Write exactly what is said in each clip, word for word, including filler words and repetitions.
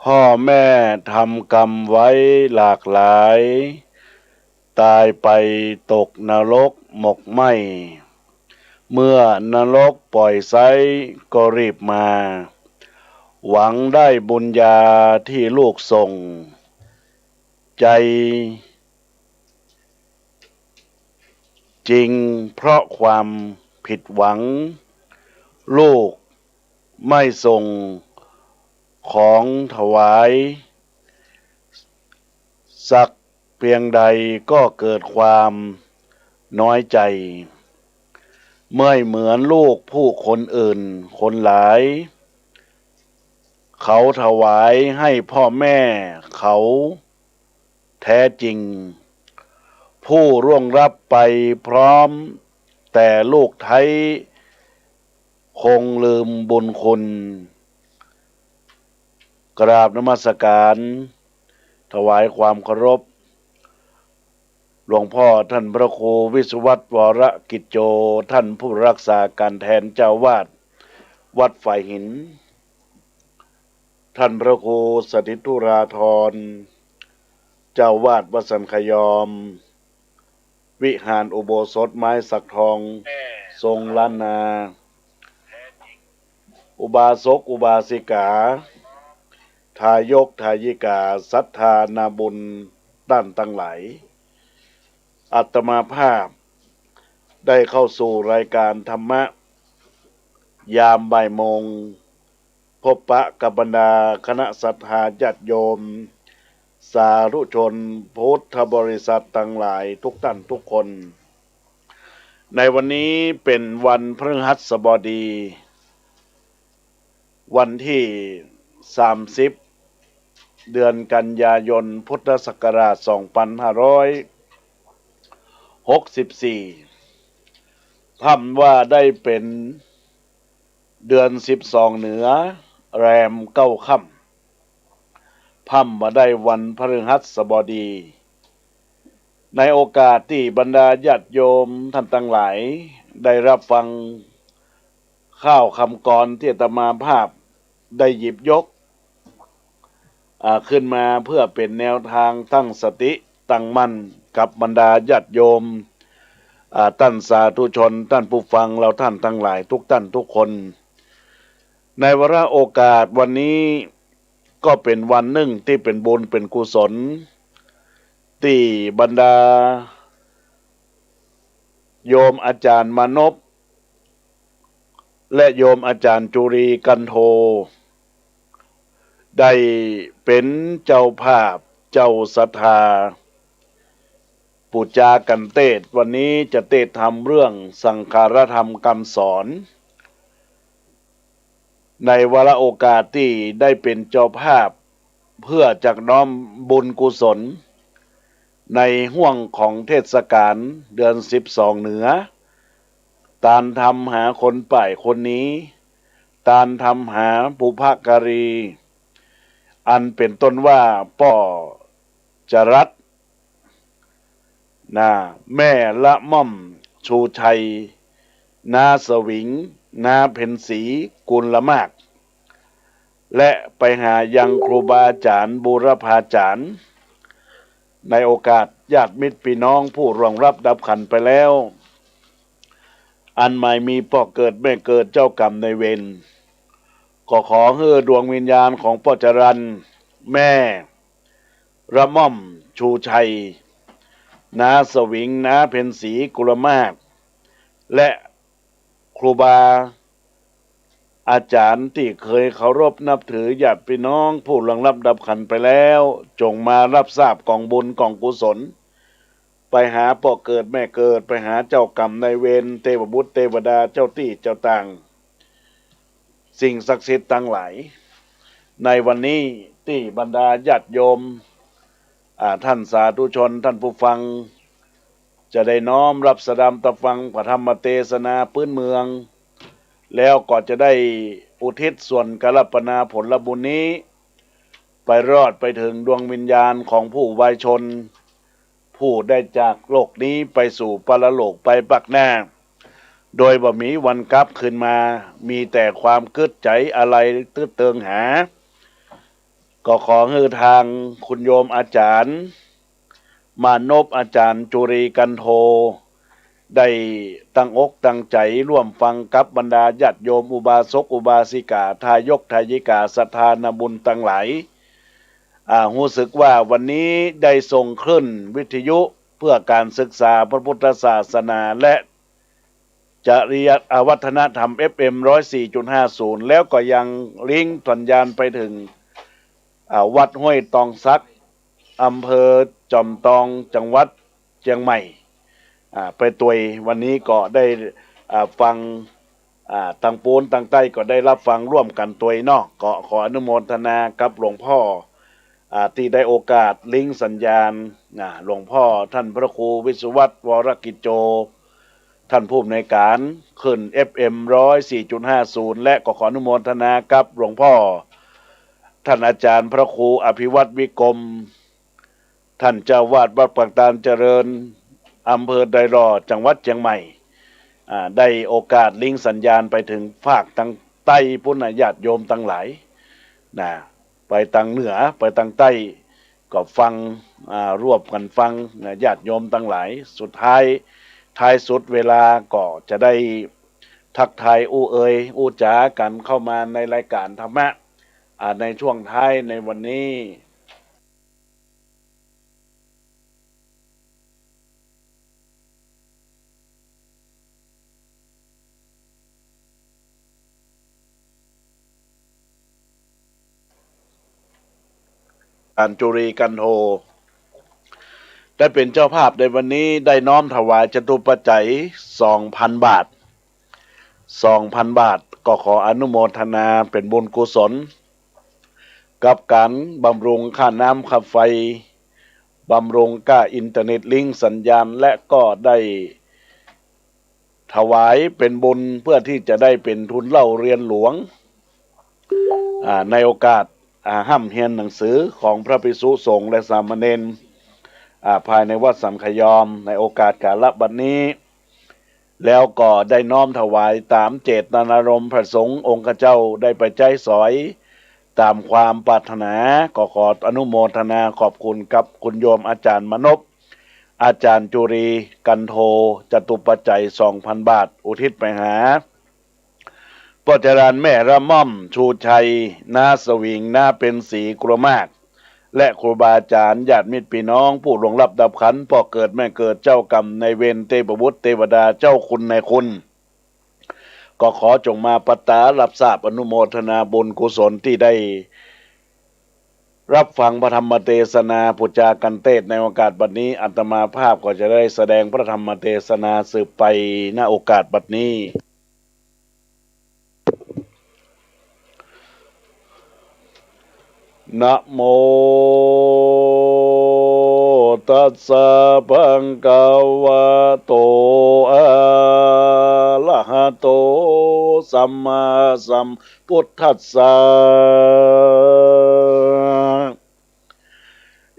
พ่อแม่ทำกรรมไว้หลากหลาย ตายไปตกนรกหมกไหม้ เมื่อนรกปล่อยไซร้ก็รีบมา หวังได้บุญญาที่ลูกส่ง ใจจริงเพราะความผิดหวัง ลูกไม่ส่งของถวาย สักเพียงใดก็เกิดความน้อยใจ ไม่เหมือนลูกผู้คนอื่นคนหลาย เขาถวายให้พ่อแม่เขาแท้จริง ผู้ล่วงลับไปพร้อม แต่ลูกไท้คงลืมบุญคุณ กราบนมัสการ ถวายความเคารพ หลวงพ่อท่านพระครูวิศวัตร วรกิจโจ ท่านผู้รักษาการแทนเจ้าวาดวัดฝายหิน ท่านพระครูสถิตธุราธร เจ้าวาดวัดสันขยอม วิหารอุโบสถไม้สักทอง ทรงล้านนา อุบาสกอุบาสิกา ทายกทายิกา ศรัทธานาบุญต้านตังหลาย อาตมาภาพได้เข้าสู่รายการธรรมะ ยามบ่ายโมง พบปะกับบรรดาคณะศรัทธาญาติโยม สาธุชนพุทธบริษัทตังหลายทุกท่านทุกคน ในวันนี้เป๋นวันพฤหัสบดี วันตี้สามสิบ เดือนกันยายน พุทธศักราชสองปันห้าร้อยหกสิบสี่ พ่ำว่าได้เป๋น เดือนสิบสองเหนือ แรมเก้าค่ำ พ่ำว่าได้วันพฤหัสบดี ในโอกาสตี้บรรดาญาติโยมท่านตังหลายได้ฮับฟังข้าวคำกรอนตี้อาตมาภาพได้หยิบยก อ่า ขึ้นมาเพื่อเป๋นแนวตางตั้งสติตั้งมั่นกับบรรดาญาติโยม อ่า ต้านสาธุชน ต้านผู้ฟัง เฮาต้านตังหลายทุกต้านทุกคน ในวาระโอกาสวันนี้ก็เป๋นวันนึ่งตี้เป๋นบุญเป๋นกุศล ตี้บรรดาโยมอาจ๋ารย์มานพ และโยมอาจ๋ารย์จุลีกันโท ได้เป๋นเจ้าภาพเจ้าศรัทธา ปู๋จากั๋นเตศน์ วันนี้จะเตศน์ธรรมเรื่องสังขารธรรมกำสอน ในวาระโอกาสตี้ได้เป๋นเจ้าภาพ เพื่อจักน้อมบุญกุศล ในห้วงของเทศกาลเดือนสิบสองเหนือ ตานธรรมหาคนป้ายคนหนี ตานธรรมหาบุพการี อันเป๋นต้นว่าป้อจรัส นา แม่ละม่อมชูชัย น้าสวิง น้าเพ็ญศรี กุลมาก และไปหายังครูบาอาจ๋ารย์ บูรพาจ๋ารย์ ในโอกาสญาติมิตรปี้น้องผู้ล่วงลับดับขันธ์ไปแล้ว อันหมายมีป้อเกิดแม่เกิดเจ้ากรรมนายเวร ก็ขอหื้อดวงวิญญาณของป้อจรัส แม่ ละม่อมชูชัย น้าสวิง น้าเพ็ญศรี กุลมาก และครูบาอาจ๋ารย์ตี้เกยเคารพนับถือ ญาติปี้น้องผู้ล่วงลับดับขันธ์ไปแล้ว จงมาฮับทราบก๋องบุญก๋องกุศล ไปหาป้อเกิดแม่เกิด ไปหาเจ้ากรรมนายเวร เตวบุตรเตวดา เจ้าตี้เจ้าตาง สิ่งศักดิ์สิทธิ์ตังหลาย ในวันนี้ตี้บรรดาญาติโยม อ่า ต้านสาธุชน ต้านผู้ฟัง จะได้น้อมรับสดับตะฟังพระธรรมเตสนาปื้นเมือง แล้วก็จะได้อุทิศส่วนก๋านรัปนาผลบุญนี้ ไปรอดไปเถิงดวงวิญญาณของผู้วายชน ผู้ได้จากโลกนี้ไปสู่ปรโลกไปปากหน้า โดยบ่มีวันกลับคืนมา มีแต่ความกึ๊ดใจ๋อาลัยตึ๊ดเติงหา ก็ขอหื้อทางคุณโยมอาจ๋ารย์ มานพอาจ๋ารย์จุรีกันโท ได้ตั้งอกตั้งใจ๋ร่วมฟังกับบรรดาญาติโยมอุบาสกอุบาสิกา ทายกทายิกา ศรัทธานาบุญตังหลาย อ่า ฮู้สึกว่าวันนี้ได้ส่งคลื่นวิทยุเพื่อการศึกษาพระพุทธศาสนาและจริยะ อ่า วัฒนธรรม เอฟเอ็ม ร้อยสี่จุดห้าศูนย์ แล้วก็ยังลิงก์สัญญาณไปเถิง อ่า วัดห้วยตองสัก อำเภอจอมตอง จังหวัดเจียงใหม่ อ่า ไปตวย วันนี้ก็ได้ อ่า ฟัง อ่า ตังปูนตังใต้ก็ได้รับฟังร่วมกั๋นตวยเนาะ ก็ขออนุโมทนากับหลวงพ่อ อ่า ตี้ได้โอกาสลิงก์สัญญาณ อ่า หลวงพ่อท่านพระครูวิศวัตร วรกิจโจ ท่านผู้อำนวยก๋านคลื่น เอฟเอ็ม ร้อยสี่จุดห้าศูนย์ และก็ขออนุโมทนากับหลวงพ่อ ท่านอาจ๋ารย์พระครูอภิวัตรวิกรม ท่านเจ้าอาวาสวัดปากตาดเจริญ อำเภอดอยหล่อ จังหวัดเจียงใหม่ อ่า ได้โอกาสลิงก์สัญญาณไปเถิงภาคตังใต้ปู๊นนะ ญาติโยมตังหลาย นะ ไปตังเหนือ ไปตังใต้ ก็ฟัง อ่า ร่วมกั๋นฟังนะ ญาติโยมตังหลาย สุดท้าย ท้ายสุดเวลาก็จะได้ทักทายอู้เอ่ยอู้จ๋ากั๋นเข้ามาในรายการธรรมะ อ่า ในช่วงท้ายในวันนี้ อาจ๋ารย์จุรีกันโท ได้เป๋นเจ้าภาพในวันนี้ ได้น้อมถวายจตุปัจจัย สองพันบาท สองพันบาท ก็ขออนุโมทนาเป๋นบุญกุศล กับก๋านบำรุงค่าน้ำค่าไฟ บำรุงก้าอินเทอร์เน็ตลิงก์สัญญาณ และก็ได้ถวายเป๋นบุญเพื่อตี้จะได้เป๋นทุนเล่าเรียนหลวง อ่า ในโอกาส อ่า ฮ่ำเฮียนหนังสือของพระภิกษุสงฆ์และสามเณร อ่า ภายในวัดสันขยอม ในโอกาสกาละบัดนี้ แล้วก็ได้น้อมถวายต๋ามเจตนารมณ์พระสงฆ์องค์ข้าเจ้าได้ไปใจ๊สอยต๋ามความปรารถนา ก็ขออนุโมทนาขอบคุณกับคุณโยมอาจ๋ารย์มานพ อาจ๋ารย์จุรีกันโท จตุปัจจัย สองพันบาท อุทิศไปหา ป้อจรัญ แม่ละม่อม ชูชัย น้าสวิง น้าเพ็ญศรี ครัวมาก และครูบาอาจ๋ารย์ ญาติมิตรปี้น้อง ผู้ล่วงลับดับขันธ์ ป้อเกิดแม่เกิด เจ้ากรรมนายเวร เทพบุตรเทวดา เจ้าคุณนายคุณ ก็ขอจงมาประทานรับทราบอนุโมทนาบุญกุศลตี้ได้รับฟังพระธรรมเตสนา ผู้จ๋ากั๋นเตสน์ในโอกาสบัดนี้ อาตมาภาพก็จะได้แสดงพระธรรมเตสนาสืบไป ณ โอกาสบัดนี้ นะโม ตัสสะ ภะคะวะโต อะระหะโต สัมมาสัมพุทธัสสะ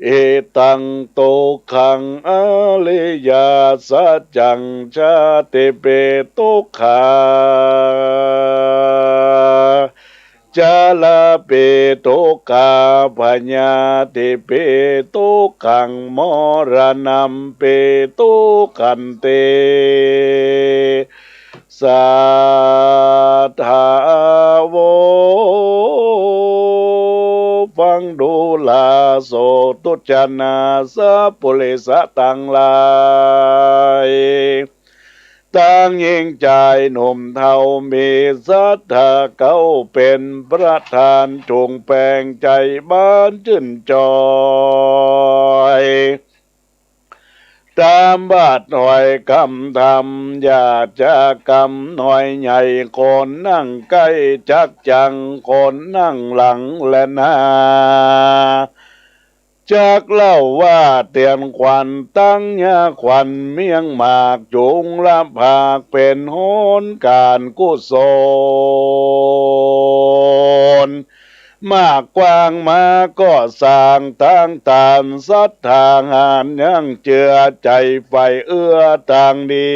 อิตัง ทุกขัง อริยสัจจัง ชาติปี ทุกขา ชราปี ทุกขา พยาธิปี ทุกขัง มรณัมปี ทุกขันติ สัตถาโว ฟังดูราโสด ทุจนาสัพปุริสะตังหลาย ตังญิงจายหนุ่มเฒ่า มีศรัทธาเข้าเป๋นประธาน จุ่งแป๋งใจ๋บานจื้นจอย ต๋ามบาทห้อยกำธรรม ญาติกำน้อยใหญ่ คนนั่งใก้จักจั่ง คนนั่งหลังและหน้า จักเล่าว่าเตียนขวัญตังยาขวัญเมียงหมากจุลภากเป๋นหนก๋านกุศล มากกว้างมาก็สร้างตังต้านศรัทธาหาญยังเจื้อใจ๋ใฝ่เอื้อตางดี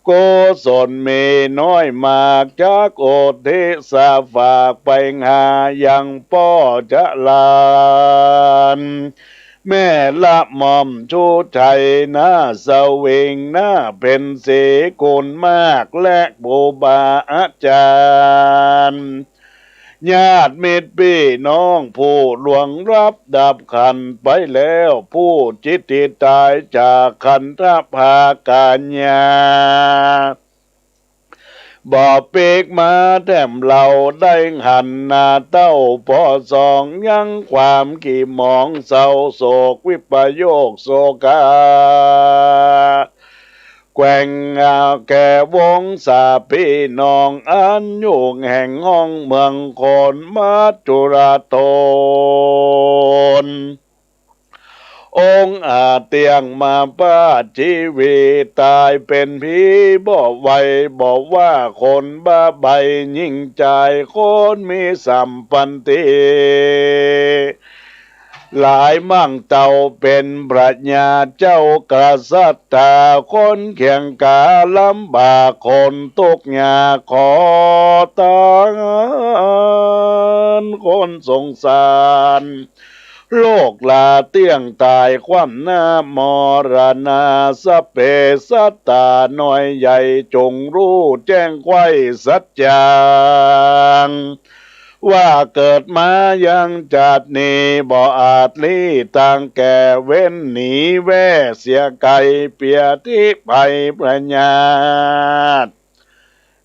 กุศลมีน้อยมากจักอุทิศฝากไปหายังป้อจรัญ แม่ละหม่อมชูชัยนาสวิง นาเพ็ญศรีกุลมาก และครูบาอาจ๋ารย์ ญาติมิตรปี้น้องผู้ล่วงลับดับขันธ์ไปแล้ว ผู้จิตติตายจากขันธปากัญญา บ่ปีกมาแถมเฮาได้หันหน้าเต้าป้อสองยังความขี้หมองเศร้าโศกวิปโยคโศกา แกว่งแก่วงศาปี้น้องอันอยู่แห่งห้องเมืองคอนมัจจุราชน องค์อาจเตี้ยงมาปาดจีวีต๋ายเป๋นผีบ่ไหว บ่ว่าคนบ้าใบ้ญิงจายคนมีสัมปันติ หลายมั่งเต้าเป๋นพระญาเจ้ากษัตริย์ คนเคียงกาลำบากคนตุ๊กข์ยากขอตานคนสงสาร โลกลาเตี้ยงต๋ายคว่ำหน้ามรณา สัพเพสัตตาน้อยใหญ่จงฮู้แจ้งไขว้สัจจัง ว่าเกิดมายังจาตินี้บ่อาจลี้ตางแก่ เว้นหนีแว่เสียไก๋เปียธิภัยพยาธิ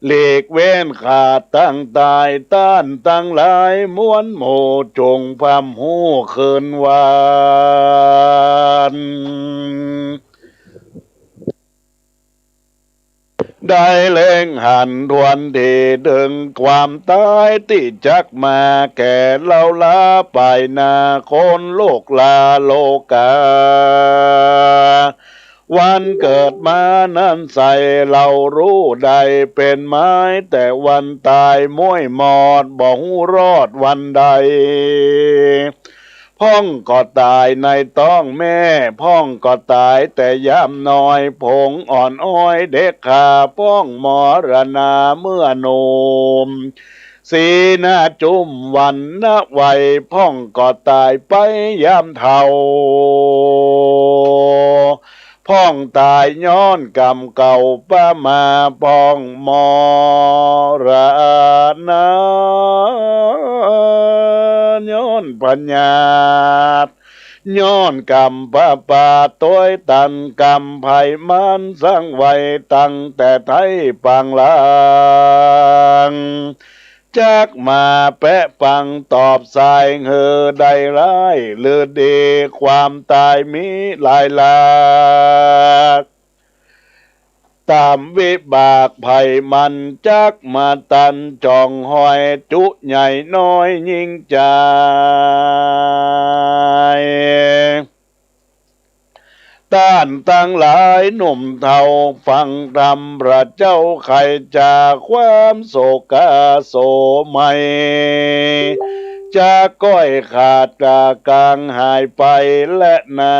หลีกเว้นขาดตังต๋าย ต้านตังหลายมวลหมู่จงพร่ำฮู้คืนวัน ได้เล็งหันถ้วนดีเถิงความต๋ายตี้จักมาแก่เฮาหลาปายหน้าคนโลกลาโลกา วันเกิดมานั้นใสเฮาฮู้ได้เป๋นไม้ แต่วันต๋ายม้วยหมอดบ่ฮู้รอดวันใด พ่องก็ต๋ายในต๊องแม่ พ่องก็ต๋ายแต่ยามน้อย ผงอ่อนอ้อยเด็กขา พ่องมรณาเมื่อหนุ่ม สีหน้าจุ้มวรรณะวัย พ่องก็ต๋ายไปยามเฒ่า พ่องต๋ายย้อนกรรมเก่าปะมา พ่องมรณะ ย้อนพยาธิ ย้อนกรรมประปาด ตวยตันกรรมไพมันสังไว้ตั้งแต่ไทยปางหลัง จักมาแปะปังตอบสายหื้อได้ร้ายหรือดี ความต๋ายมีหลายหลาก ต๋ามวิบากไพมันจักมาตัน จ่องห้อยจุใหญ่น้อยญิงจาย ต้านตังหลายหนุ่มเฒ่า ฟังธรรมพระเจ้าไขจ๋า ความโศกาโศมัย จะก้อยขาดกากางหายไป และนา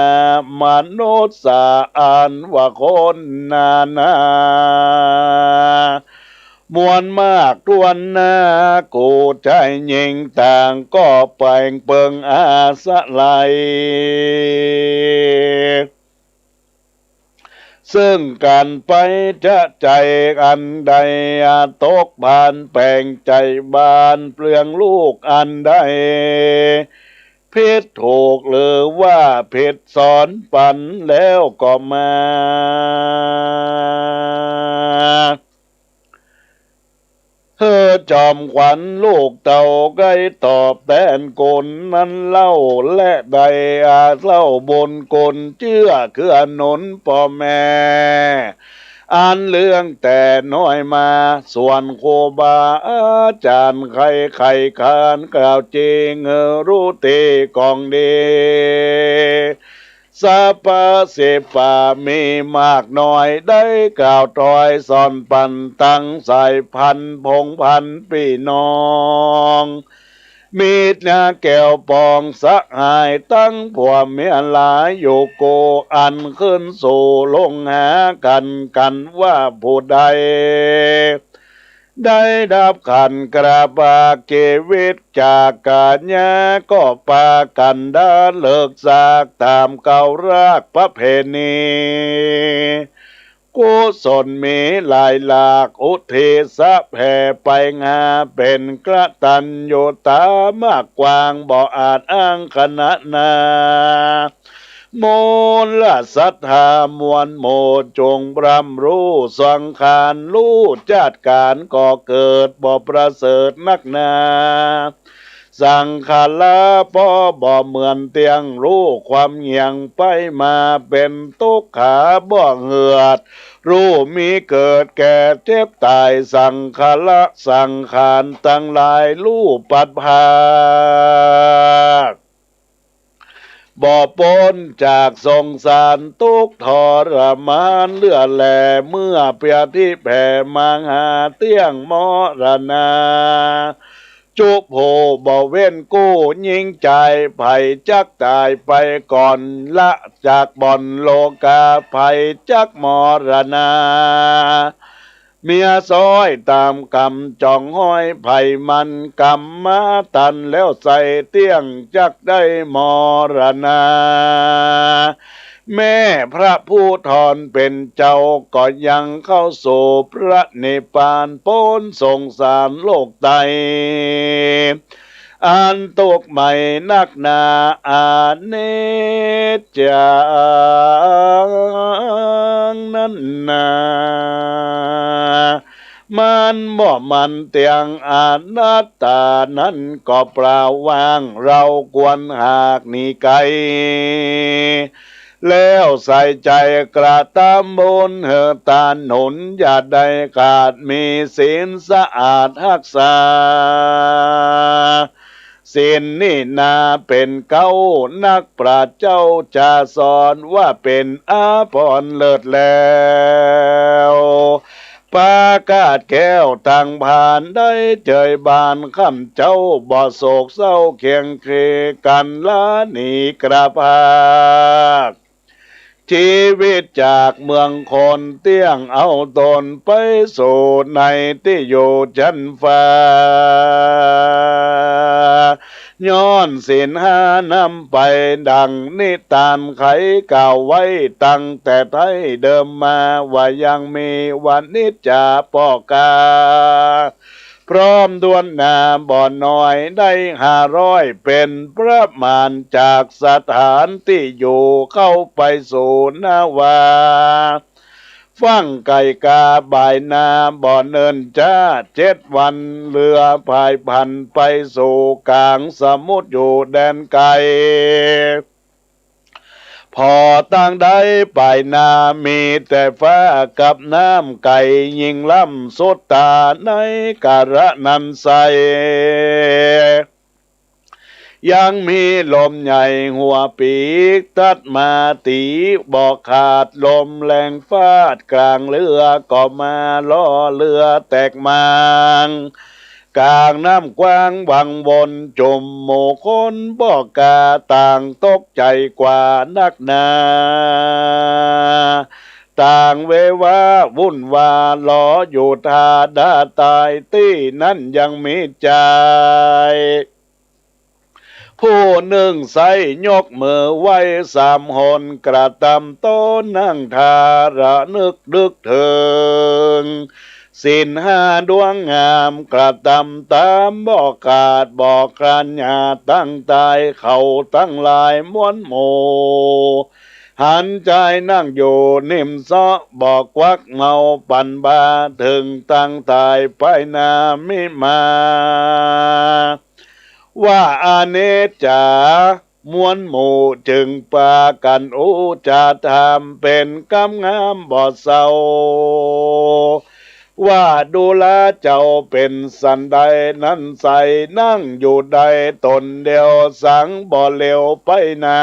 มนุษย์สาอันว่าคนนานา มวลมากถ้วนหน้า กู้จายญิงต่างก็แปงเปิงอาศัย ซึ่งกั๋นไปจะใจ๋อันใด อาตกพานแป๋งใจ๋บ้านเปลืองลูกอันใด ผิดถูกหรือว่าผิดสอนปั๋นแล้วก็มา หื้อจอมขวัญลูกเต้าไก้ตอบแตนกุณนั้นเล่า และได้อาเล่าบุญคุณเจื้อเกื้อหนุนป้อแม่ อันเรื่องแต่น้อยมา ส่วนครูบาอาจ๋ารย์ใครๆ คานกล่าวจริง หื้อฮู้ตี้กองดี สรรพสิ่งป่ามีมากน้อย ได้กล่าวถ้อยสอนปันตังสายพันธุ์พงศ์พันธุ์ปี้น้อง มิตรแก้วปองสหายตังผัวเมียหลายอยู่กู้ อันขึ้นสู่ลงหากั๋น กั๋นว่าผู้ใด ได้ดับขันธ์กระปากจีวิตจากกัญญา ก็ปากั๋นดาเลิกจากต๋ามเก่ารากประเพณี กุศลมีหลายหลาก อุทิศแผ่ไปหาเป๋นกตัญญูต๋ามากกว้าง บ่อาจอ้างขนาดนา มวลศรัทธามวลหมู่จงร่ำฮู้สังขาร ฮู้จาติก๋านก่อเกิด บ่ประเสริฐนักหนา สังขาระป้อบ่เหมือนเตี้ยง ฮู้ความเหยียงไปมาเป๋นตุ๊กขาบ่เหือด ฮู้มีเกิดแก่เจ็บต๋าย สังขาระสังขารตังหลายฮู้ปัดพราก บ่ป๊นจากสงสารตุ๊กข์ทรมานเรื่อแล เมื่อเปียธิแผ่มาหาเตี้ยงมรณา จุผู้บ่เว้นกู้ ญิงจายใผจักต๋ายไปก่อน ละจากบ่อนโลกา ใผจักมรณา เมียซ้อยต๋ามก๋รรมจ๋องฮ้อย ใผมันก๋รรมมาตันแล้วไส้ เตี้ยงจักได้มรณา แม้พระผู้ทอนเป๋นเจ้า ก็ยังเข้าสู่พระนิพพาน ป๊นสงสารโลกไต อันตุ๊กข์ใหม่นักหนา อนิจจังนั้นนา มันบ่มั่นเตี้ยง อนัตตานั้นก็เปล่าว่าง เฮาควรหากหนีไกล แล้วใส่ใจ๋กระตำบุญหื้อตานหนุน อย่าได้ขาด มีศีลสะอาดฮักษา ศีลนี้นาเป๋นเก๊า นักปราชญ์เจ้าจะสอนว่าเป๋นอาภรณ์เลิศแล้ว ปากาศแก้วตังผาน ได้เจยบานค่ำเจ๊า บ่โศกเศร้าเคียงเคกั๋น ละหนีกระพราก จีวิตจากเมืองคน เตี้ยงเอาต๋นไปสู่ในตี้อยู่จั๊นฟ้า ย้อนศีลห้านำไป ดั่งนิตานไขกล่าวไว้ ตั้งแต่ไท้เดิมมา ว่ายังมีวนิจจาป้อกา พร้อมถ้วนหนาบ่น้อย ได้ห้าร้อย เป๋นประมาณ จากสถานตี้อยู่เข้าไปสู่นาวา ฟั่งไก่กาบ่ายนาบ่เนิ่นจ๊า เจ็ดวันเฮือผายผัน ไปสู่ก๋างสมุทรอยู่แดนไกล ผ่อตางใดปายหน้ามีแต่ฟ้ากับน้ำ ไก๋ยิ่งล้ำสุดต๋าในกาละนั้นไส้ ยังมีลมใหญ่หัวปีกตัดมาตี๋บ่ขาด ลมแรงฟาดก๋างเฮือก็มาล่อเฮือแตกมาง ก๋างน้ำกว้างวังวน จุมหมู่คนป้อกาต่างตกใจ๋กว่านักหนา ต่างเววาวุ่นวา รออยู่ท่าดาต๋าย ตี้นั้นยังมีจาย ผู้นึ่งใส้ยกมือไหว้สามหน กระตำต้อนั่งท่าระนึกนึกเถิง ศีลห้าดวงงามกระตำต๋ามบ่ขาดบ่คลาน อย่าตั้งต๋ายเขาตังหลายมวลหมู่ หันจายนั่งอยู่นิ่มเซาะ บ่ควักเมาปั๋นบา เถิงตังต๋ายปายหน้ามิมา ว่าอนิจจา มวลหมู่จึงปากั๋นอู้จ๋าถามเป๋นกำงามบ่เซา ว่าดูราเจ้าเป๋นสันใดนั้นไส้ นั่งอยู่ได้ต๋นเดียวสังบ่เหลียวไปหน้า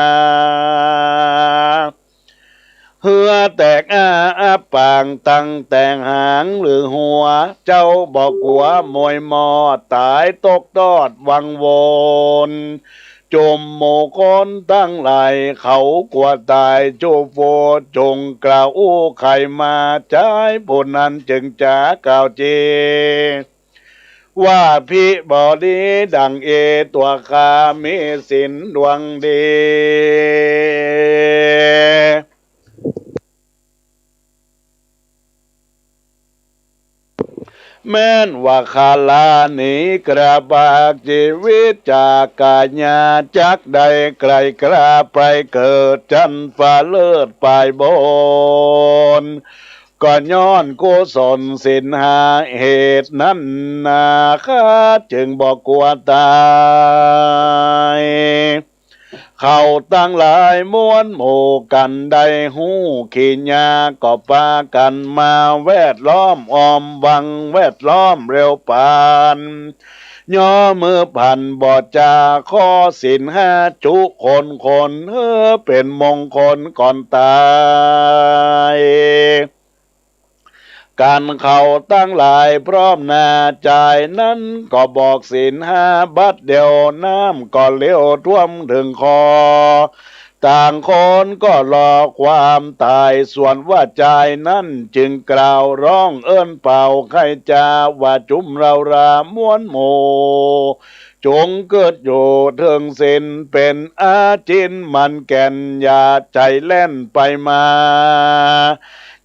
เหือแตกอ้าอับปางตั้งแต่หางลือหัว เจ้าบ่กั๋วมวยมอดต๋ายตกตอดวังวน จุมหมู่คนตังหลายเขากั๋วต๋าย จุ่มโฟจุ่มกล่าวอู้ใค่มา จายผู้นั้นจึงจ๋ากล่าวจี ว่าภิบดีดั่งเอ ตั๋วข้ามีศีลดวงดี แม้นว่าข้าลาหนีกระบากจีวิตจากกายา จักได้ไกลกล้าไปเกิดจั๊นฟ้าเลิศปายบน ก็ย้อนกุศลศีลห้าเหตุนั้นนา ข้าจึงบ่กั๋วต๋าย เขาตังหลายมวลหมู่กั๋นได้ฮู้ ขีญาก็ปากั๋นมาแวดล้อมอ้อมวัง แวดล้อมเร็วปาน ย่อมือผันบ่จา ข้อศีลห้าจุคนคน เฮ้อเป๋นมงคลก่อนต๋าย กั๋นเขาตังหลายพร้อมหน้า จายนั้นก็บอกศีลห้าบัดเดียว น้ำก็เหลวท่วมเถิงคอ ต่างคนก็รอความต๋าย ส่วนว่าจายนั้นจึงกล่าวฮ้องเอิ้นเป่า ใค่จ๋าว่าจุมเฮาลามวลหมู่ จุ่งกึ๊ดอยู่เถิงศีลเป๋นอาจิณหมั่นแก่น อย่าใจ๋แล่นไปมา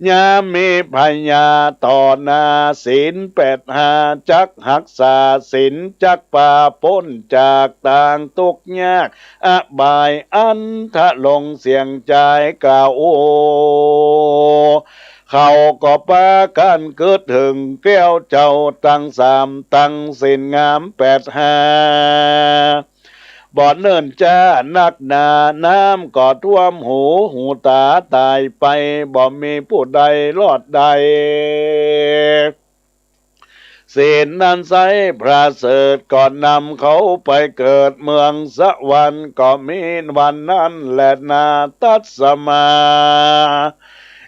ยามมีภัยยาต่อหน้า ศีลแปดห้าจักฮักษา ศีลจักปาป๊นจากตางตุ๊กข์ยากอบาย อันทะลงเสี้ยงจายกล่าวอู้ เขาก็ปากั๋นกึ๊ดเถิงแก้วเจ้าตังสาม ตังศีลงามแปดห้า บ่เนิ่นจ๊านักหนา น้ำก็ท่วมหู หูต๋าต๋ายไป บ่มีผู้ใดรอดได้ ศีลนั้นไส้ประเสริฐ ก็นำเขาไปเกิดเมืองสวรรค์ ก็มีวันนั้นแลนา ตัสมา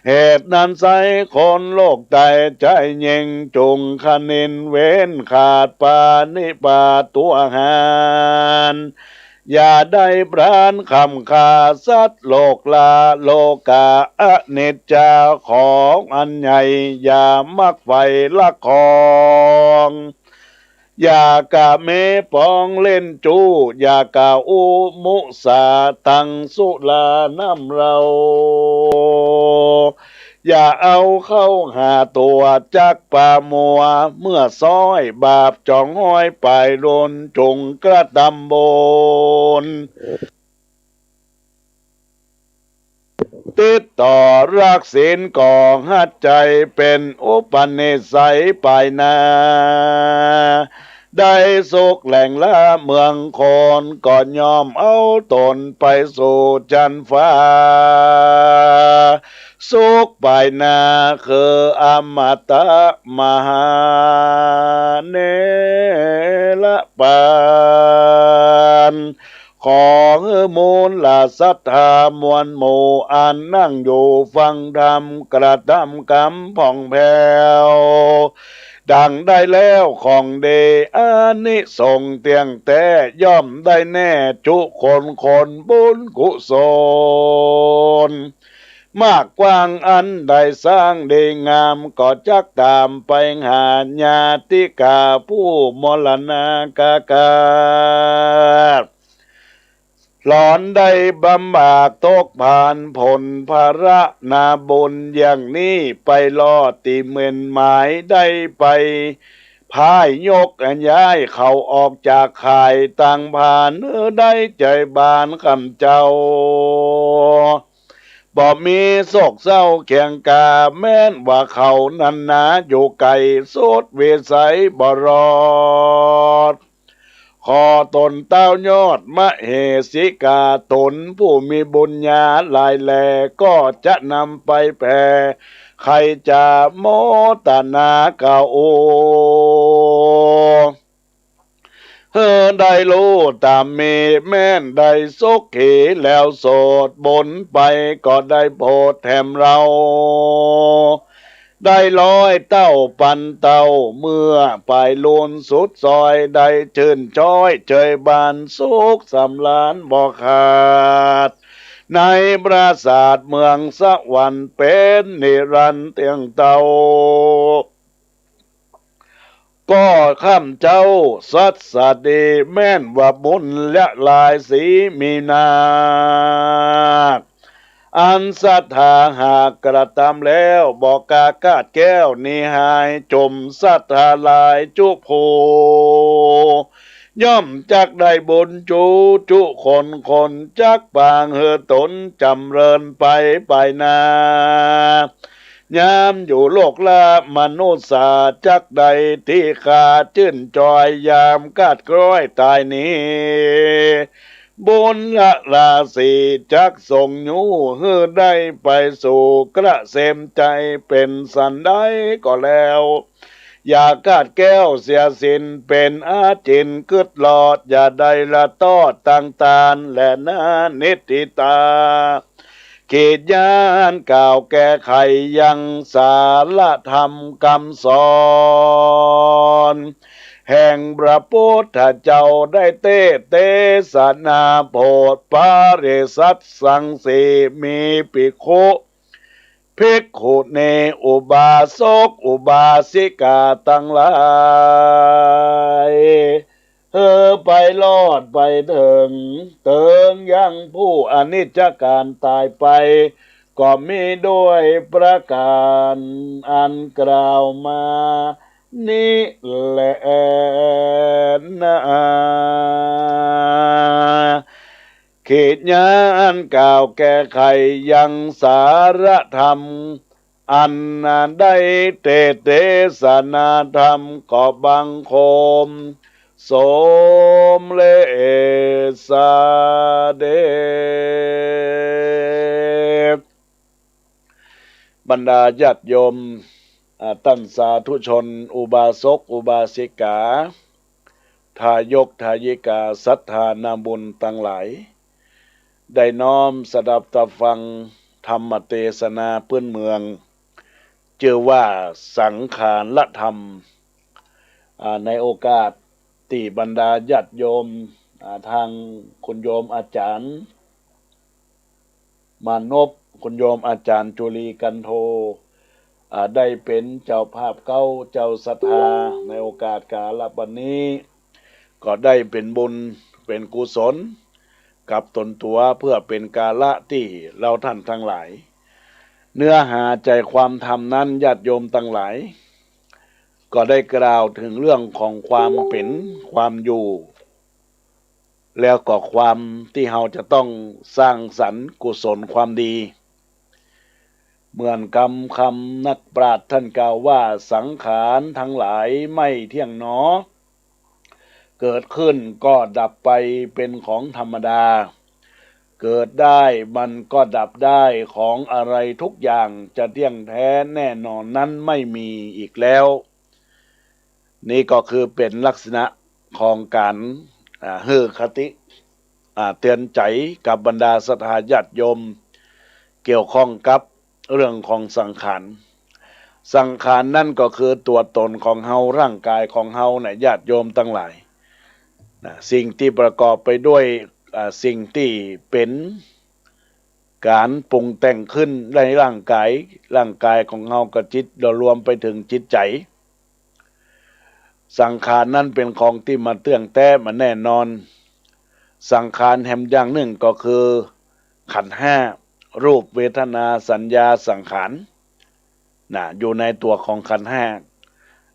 เหตุนั้นไส้คนโลกใต้ใจ๋เย็ง จุ่งคะนินเว้นขาดปราณิปาตั๋วหาร อย่าได้พรานคำฆ่าสัตว์โลกลา โลกาอนิจจาของอันใหญ่ อย่ามักใฝ่ลักของ อย่ากะเมปองเล่นจู้ อย่ากะอู้มุสา ตังสุราน้ำเหล้า อย่าเอาเข้าหาตั๋วจักปามัว เมื่อซ้อยบาปจ๋องฮ้อยปายลุน จุ่งกระตำบุญ ติดต่อรักศีลก็หัดใจ๋เป๋นอุปนิสัยปายหน้า ได้สุขแหล่งละเมืองคน ก็ย่อมเอาต๋นไปสู่จั๊นฟ้า สุขปายหน้าคืออมตะมหาเนรปาน ขอหื้อมูลละศรัทธามวลหมู่ อันนั่งอยู่ฟังธรรม กระทำกรรมผ่องแผ้ว ดังได้แล้วของดี อานิสงส์เตี้ยงแต๊ ย่อมได้แน่จุคนคน บุญกุศลมากกว้าง อันได้สร้างดีงาม ก็จักต๋ามไปหาญาติกาผู้มรณาคา หลอนได้บำบากตกผาน ผลภาระนาบุญอย่างนี้ ไปรอดตี้เม่นหมาย ได้ไปพายยกย้ายเขาออกจากข่าย ตังผานหื้อได้ใจ๋บานคำเจ้า บ่มีโศกเศร้าเคียงกา แม้นว่าเขานั้นนาอยู่ไก๋ สุดวิสัยบ่รอด ขอต๋นเต้ายอดมเหสีกา ต๋นผู้มีบุญญาหลายแล ก็จะนำไปแผ่ ใครจะโมตนาเกล้า หื้อได้ฮู้ต๋ามมีแม่นได้สุขี แล้วโสดบุญไปก็ได้โผดแถมเฮา ได้ร้อยเต้าปันเต้า เมื่อไปลูนสุดซอย ได้จื้นจ้อยเจยบานสุขสำราญบ่ขาด ในปราสาทเมืองสวรรค์เป๋นนิรันดร์เตื้องเต้า ก็ข้าพเจ้าสัตย์สดีแม่นว่าบุญละหลายสีมีนาค อันศรัทธาหากกระตำแล้ว บ่กล้าคาดแก้วหนีหาย จุมศรัทธาหลายจุผู้ ย่อมจักได้บุญจุจุคน คนจักปางหื้อต๋นจ๋ำเริญไปไปหน้า ยามอยู่โลกละมนุษย์สา จักได้ตี้คาจื้นจ้อย ยามคาดคล้อยต๋ายหนี บุญละราศีจักส่งยู้ หื้อได้ไปสู่เกษมไตร เป๋นสันใดก็แล้ว อย่าคาดแก้วเสียสิ้น เป๋นอาจิณกึดรอด อย่าได้ละตอดตังตานแลนา นิทธิตา ขีดย้านกล่าวแก้ไขยังสารธรรมกำสอน แห่งพระพุทธเจ้า ได้เตสน์เตสนาโผดปริษัทสังสี มีภิกขุ ภิกขุณี อุบาสกอุบาสิกาตังหลาย หื้อไปรอดไปเถิง เถิงยังผู้อนิจจการต๋ายไป ก็มีด้วยประก๋านอันกล่าวมานี้แลนา ขีดย้านกล่าวแก้ไขยังสารธรรม อันได้เตสน์เตสนาธรรม ก็บังคมสมเร็จเสด็จ บรรดาญาติโยม อ่า ต้านสาธุชน อุบาสกอุบาสิกา ทายกทายิกา ศรัทธานาบุญตังหลาย ได้น้อมสดับตาฟังธรรมเตสนาปื้นเมือง จื้อว่าสังขารธรรม อ่า ในโอกาสตี้บรรดาญาติโยม อ่า ตางคุณโยมอาจ๋ารย์ มานพ คุณโยมอาจ๋ารย์จุลีกันโท อ่า ได้เป๋นเจ้าภาพเก๊าเจ้าศรัทธา ในโอกาสกาละบัดนี้ ก็ได้เป๋นบุญเป๋นกุศลกับตนตั๋ว เพื่อเป๋นกาละตี้เฮาต้านตังหลาย เนื้อหาใจ๋ความธรรมนั้น ญาติโยมตังหลาย ก็ได้กล่าวเถิงเรื่องของความเป๋นความอยู่ แล้วก็ความตี้เฮาจะต้องสร้างสรรค์กุศลความดี เหมือนกำ กำนักปราชญ์ต้านกล่าวว่า สังขารตังหลายไม่เที่ยงหนอ เกิดขึ้นก็ดับไปเป๋นของธรรมดา เกิดได้มันก็ดับได้ ของอะไรทุกอย่างจะเที่ยงแท้แน่นอนนั้นไม่มีอีกแล้ว นี่ก็คือเป๋นลักษณะของก๋าน อ่า หื้อคติ อ่า เตื๋อนใจ๋กับบรรดาศรัทธาญาติโยม เกี่ยวข้องกับเรื่องของสังขาร สังขารนั้นก็คือตั๋วตนของเฮา ร่างก๋ายของเฮานะ ญาติโยมตังหลายนะ สิ่งตี้ประกอบไปด้วย อ่า สิ่งตี้เป๋น ก๋านปรุงแต่งขึ้นในร่างก๋าย ร่างก๋ายของเฮากับจิต แล้วรวมไปเถิงจิตใจ๋ สังขารนั้นเป๋นของตี้บ่เตี้ยงแต๊บ่แน่นอน สังขารแหมอย่างนึ่งก็คือขันธ์ห้า รูป เวทนา สัญญา สังขาร นะ อยู่ในตั๋วของขันธ์ห้า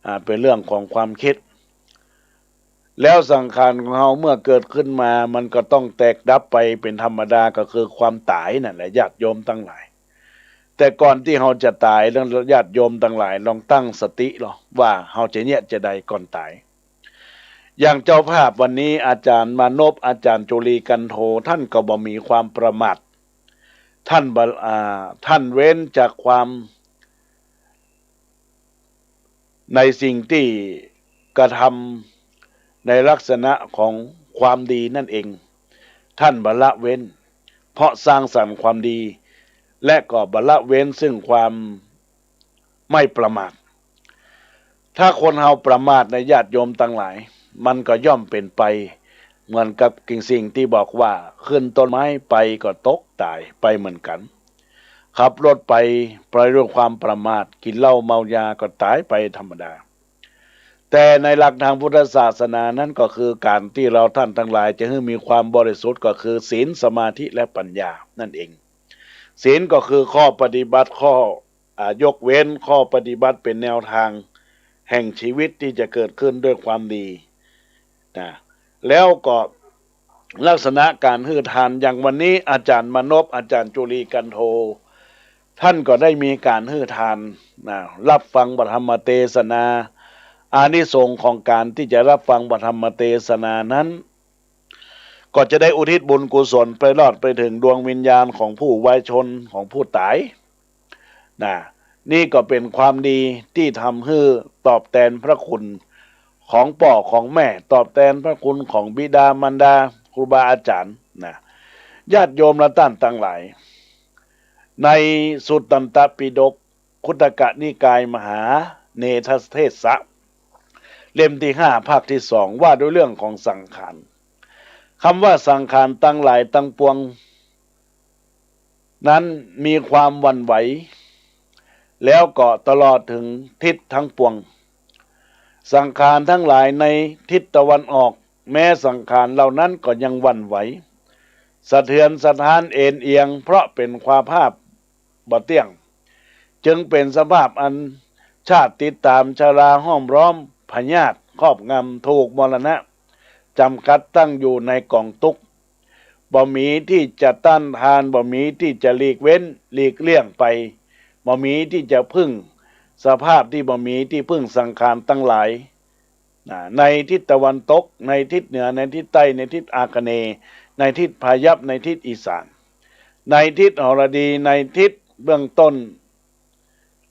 อ่า เป๋นเรื่องของความกึ๊ด แล้วสังขารของเฮาเมื่อเกิดขึ้นมา มันก็ต้องแตกดับไปเป๋นธรรมดา ก็คือความต๋ายนั่นแหละ ญาติโยมตังหลาย แต่ก่อนตี้เฮาจะต๋าย ญาติโยมตังหลายลองตั้งสติลอง ว่าเฮาจะเยียะจาใดก่อนต๋าย อย่างเจ้าภาพวันนี้อาจ๋ารย์มานพ อาจ๋ารย์จุลีกันโท ท่านก็บ่มีความประมาท ท่านบ่ อ่า ท่านเว้นจากความ ในสิ่งตี้กระทำในลักษณะของความดีนั่นเอง ท่านบ่ละเว้น เพราะสร้างสรรค์ความดี และก็บ่ละเว้นซึ่งความไม่ประมาท ถ้าคนเฮาประมาทนะญาติโยมตังหลาย มันก็ย่อมเป๋นไปเหมือนกับสิ่งตี้บอกว่า ขึ้นต้นไม้ไปก็ตกต๋ายไปเหมือนกั๋น ขับรถไป ไปด้วยความประมาท กิ๋นเหล้าเมายาก็ต๋ายไปธรรมดา แต่ในหลักทางพุทธศาสนานั้นก็คือก๋านตี้เฮาท่านตังหลายจะหื้อมีความบริสุทธิ์ก็คือศีล สมาธิ และปัญญานั่นเอง ศีลก็คือข้อปฏิบัติ ข้อ อ่า ยกเว้น ข้อปฏิบัติเป๋นแนวตางแห่งชีวิตตี้จะเกิดขึ้นด้วยความดีนะ แล้วก็ลักษณะก๋านหื้อทาน อย่างวันนี้อาจ๋ารย์มานพ อาจ๋ารย์จุลีกันโท ท่านก็ได้มีก๋านหื้อทานนะ รับฟังพระธรรมเตสนา อานิสงส์ของก๋านตี้จะรับฟังพระธรรมเตสนานั้น ก็จะได้อุทิศบุญกุศลไปรอดไปเถิงดวงวิญญาณของผู้วายชน ของผู้ต๋ายนะ นี่ก็เป๋นความดีตี้ทำหื้อตอบแตนพระคุณของป้อของแม่ ตอบแตนพระคุณของบิดามารดา ครูบาอาจ๋ารย์นะ ญาติโยมและต้านตังหลาย ในสุตตันตปิฎก คุตตกนิกายมหาเณรเถสะ เล่มตี้ห้า ภาคตี้สอง ว่าด้วยเรื่องของสังขาร กำว่าสังขารตังหลายตังปวงนั้นมีความหวั่นไหว แล้วก็ตลอดเถิงทิศตังปวง สังขารตังหลายในทิศตะวันออก แม้สังขารเหล่านั้นก็ยังหวั่นไหว สะเทือนสะท้านเอนเอียง เพราะเป๋นความภาพ บ่เตี้ยง จึงเป๋นสภาพอันชาติติดต๋าม ชราห้อมล้อม พยาธิครอบงำ ถูกมรณะจ๋ำกัดตั้งอยู่ในก๋องตุ๊กข์ บ่มีตี้จะต้านทาน บ่มีตี้จะหลีกเว้น หลีกเลี่ยงไป บ่มีตี้จะพึ่ง สภาพตี้บ่มีตี้พึ่งสังขารตังหลาย นะ ในทิศตะวันตก ในทิศเหนือ ในทิศใต้ ในทิศอาคเนย์ ในทิศพายัพ ในทิศอีสาน ในทิศหรดี ในทิศเบื้องต้น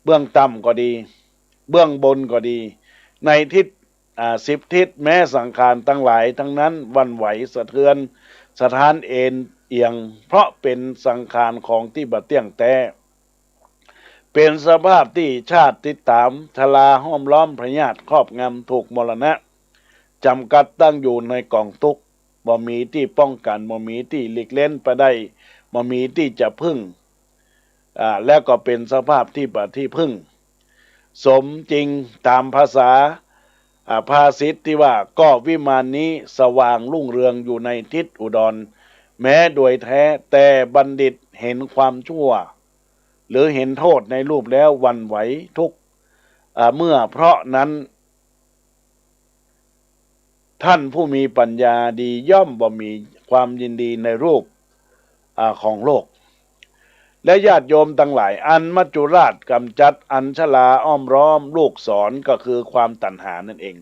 เบื้องต่ำก็ดี เบื้องบนก็ดี ในทิศ อ่า สิบทิศ แม้สังขารตังหลายตังนั้นหวั่นไหวสะเทือนสะท้านเอนเอียง เพราะเป๋นสังขารของตี้บ่เตี้ยงแต๊ เป๋นสภาพตี้ชาติติดต๋าม ชราห้อมล้อม พยาธิครอบงำ ถูกมรณะจ๋ำกัดตั้งอยู่ในก๋องตุ๊กข์ บ่มีตี้ป้องกั๋น บ่มีตี้หลีกเล้นไปได้ บ่มีตี้จะพึ่ง อ่า แล้วก็เป๋นสภาพตี้บ่ตี้พึ่ง สมจริงต๋ามภาษา อ่า ภาษิตตี้ว่า ก็วิมานนี้สว่างรุ่งเรืองอยู่ในทิศอุดร แม้โดยแท้ แต่บัณฑิตเห็นความชั่ว หรือเห็นโทษในรูปแล้วหวั่นไหวทุกข์ อ่า เมื่อเพราะนั้น ท่านผู้มีปัญญาดีย่อมบ่มีความยินดีในรูป อ่า ของโลก และญาติโยมตังหลาย อันมัจจุราชกำจัด อันชราอ้อมล้อมลูกศร ก็คือความตัณหานั่นเอง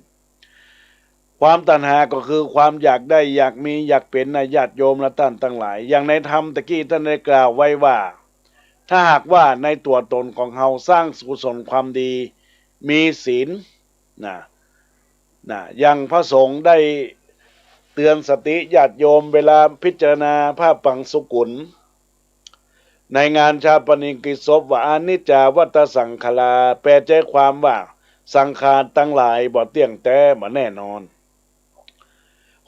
ความตัณหาก็คือความอยากได้ อยากมี อยากเป๋นนะญาติโยมและต้านตังหลาย อย่างในธรรมตะกี้ท่านได้กล่าวไว้ว่า ถ้าหากว่าในตั๋วตนของเฮาสร้างกุศลความดี มีศีล นะ นะ อย่างพระสงฆ์ได้เตือนสติญาติโยมเวลาพิจารณาผ้าปังสุกุล ในงานฌาปนกิจศพว่า อนิจจาวัฏฏะสังขารา แปลใจความว่าสังขารตังหลายบ่เตี้ยงแต๊ บ่แน่นอน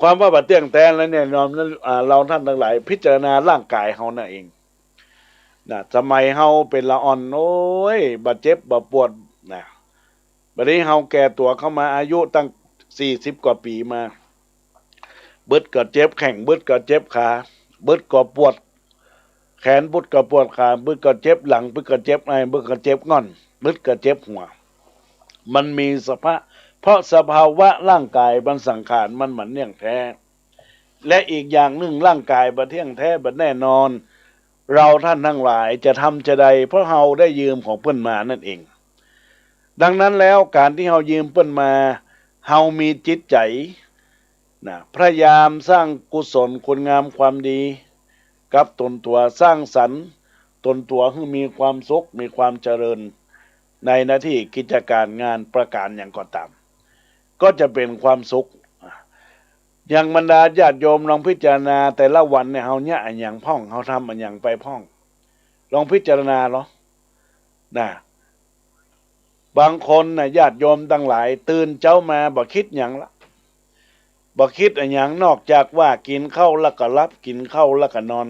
ความว่าบ่เตี้ยงแต๊และแน่นอนนั้น อ่า เฮาท่านตังหลายพิจารณาร่างก๋ายเฮานั่นเอง นะ สมัยเฮาเป๋นละอ่อน โอ้ย บ่เจ็บบ่ปวด นะ บัดนี้เฮาแก่ตั๋วเข้ามา อายุตั้งสี่สิบกว่าปี๋มา บึดก็เจ็บแข้ง บึดก็เจ็บขา บึดก็ปวดแขน บึดก็ปวดขา บึดก็เจ็บหลัง บึดก็เจ็บไหล่ บึดก็เจ็บง่อน บึดก็เจ็บหัว มันมีสภาพ เพราะสภาวะร่างก๋ายมันสังขารมันบ่เตี้ยงแต๊ และอีกอย่างนึ่งร่างก๋ายบ่เตี้ยงแต๊บ่แน่นอน เฮาท่านตังหลายจะทำจาใด เพราะเฮาได้ยืมของเปิ้นมานั่นเอง ดังนั้นแล้วก๋านตี้เฮายืมเปิ้นมา เฮามีจิตใจ๋ นะ พยายามสร้างกุศลคุณงามความดีกับตนตั๋ว สร้างสรรค์ตนตั๋วหื้อมีความสุข มีความเจริญ ในหน้าตี้กิจก๋านงานประก๋านหยังก็ต๋าม ก็จะเป๋นความสุข อย่างบรรดาญาติโยมลองพิจารณาแต่ละวันเนี่ย เฮาเยียะอะหยังพ่อง เฮาทำอะหยังไปพ่อง ลองพิจารณาลอ นะ บางคนน่ะ ญาติโยมตังหลาย ตื่นเจ๊ามาบ่กึ๊ดหยังละ บ่กึ๊ดอะหยัง นอกจากว่ากิ๋นข้าวแล้วก็หลับ กิ๋นข้าวแล้วก็นอน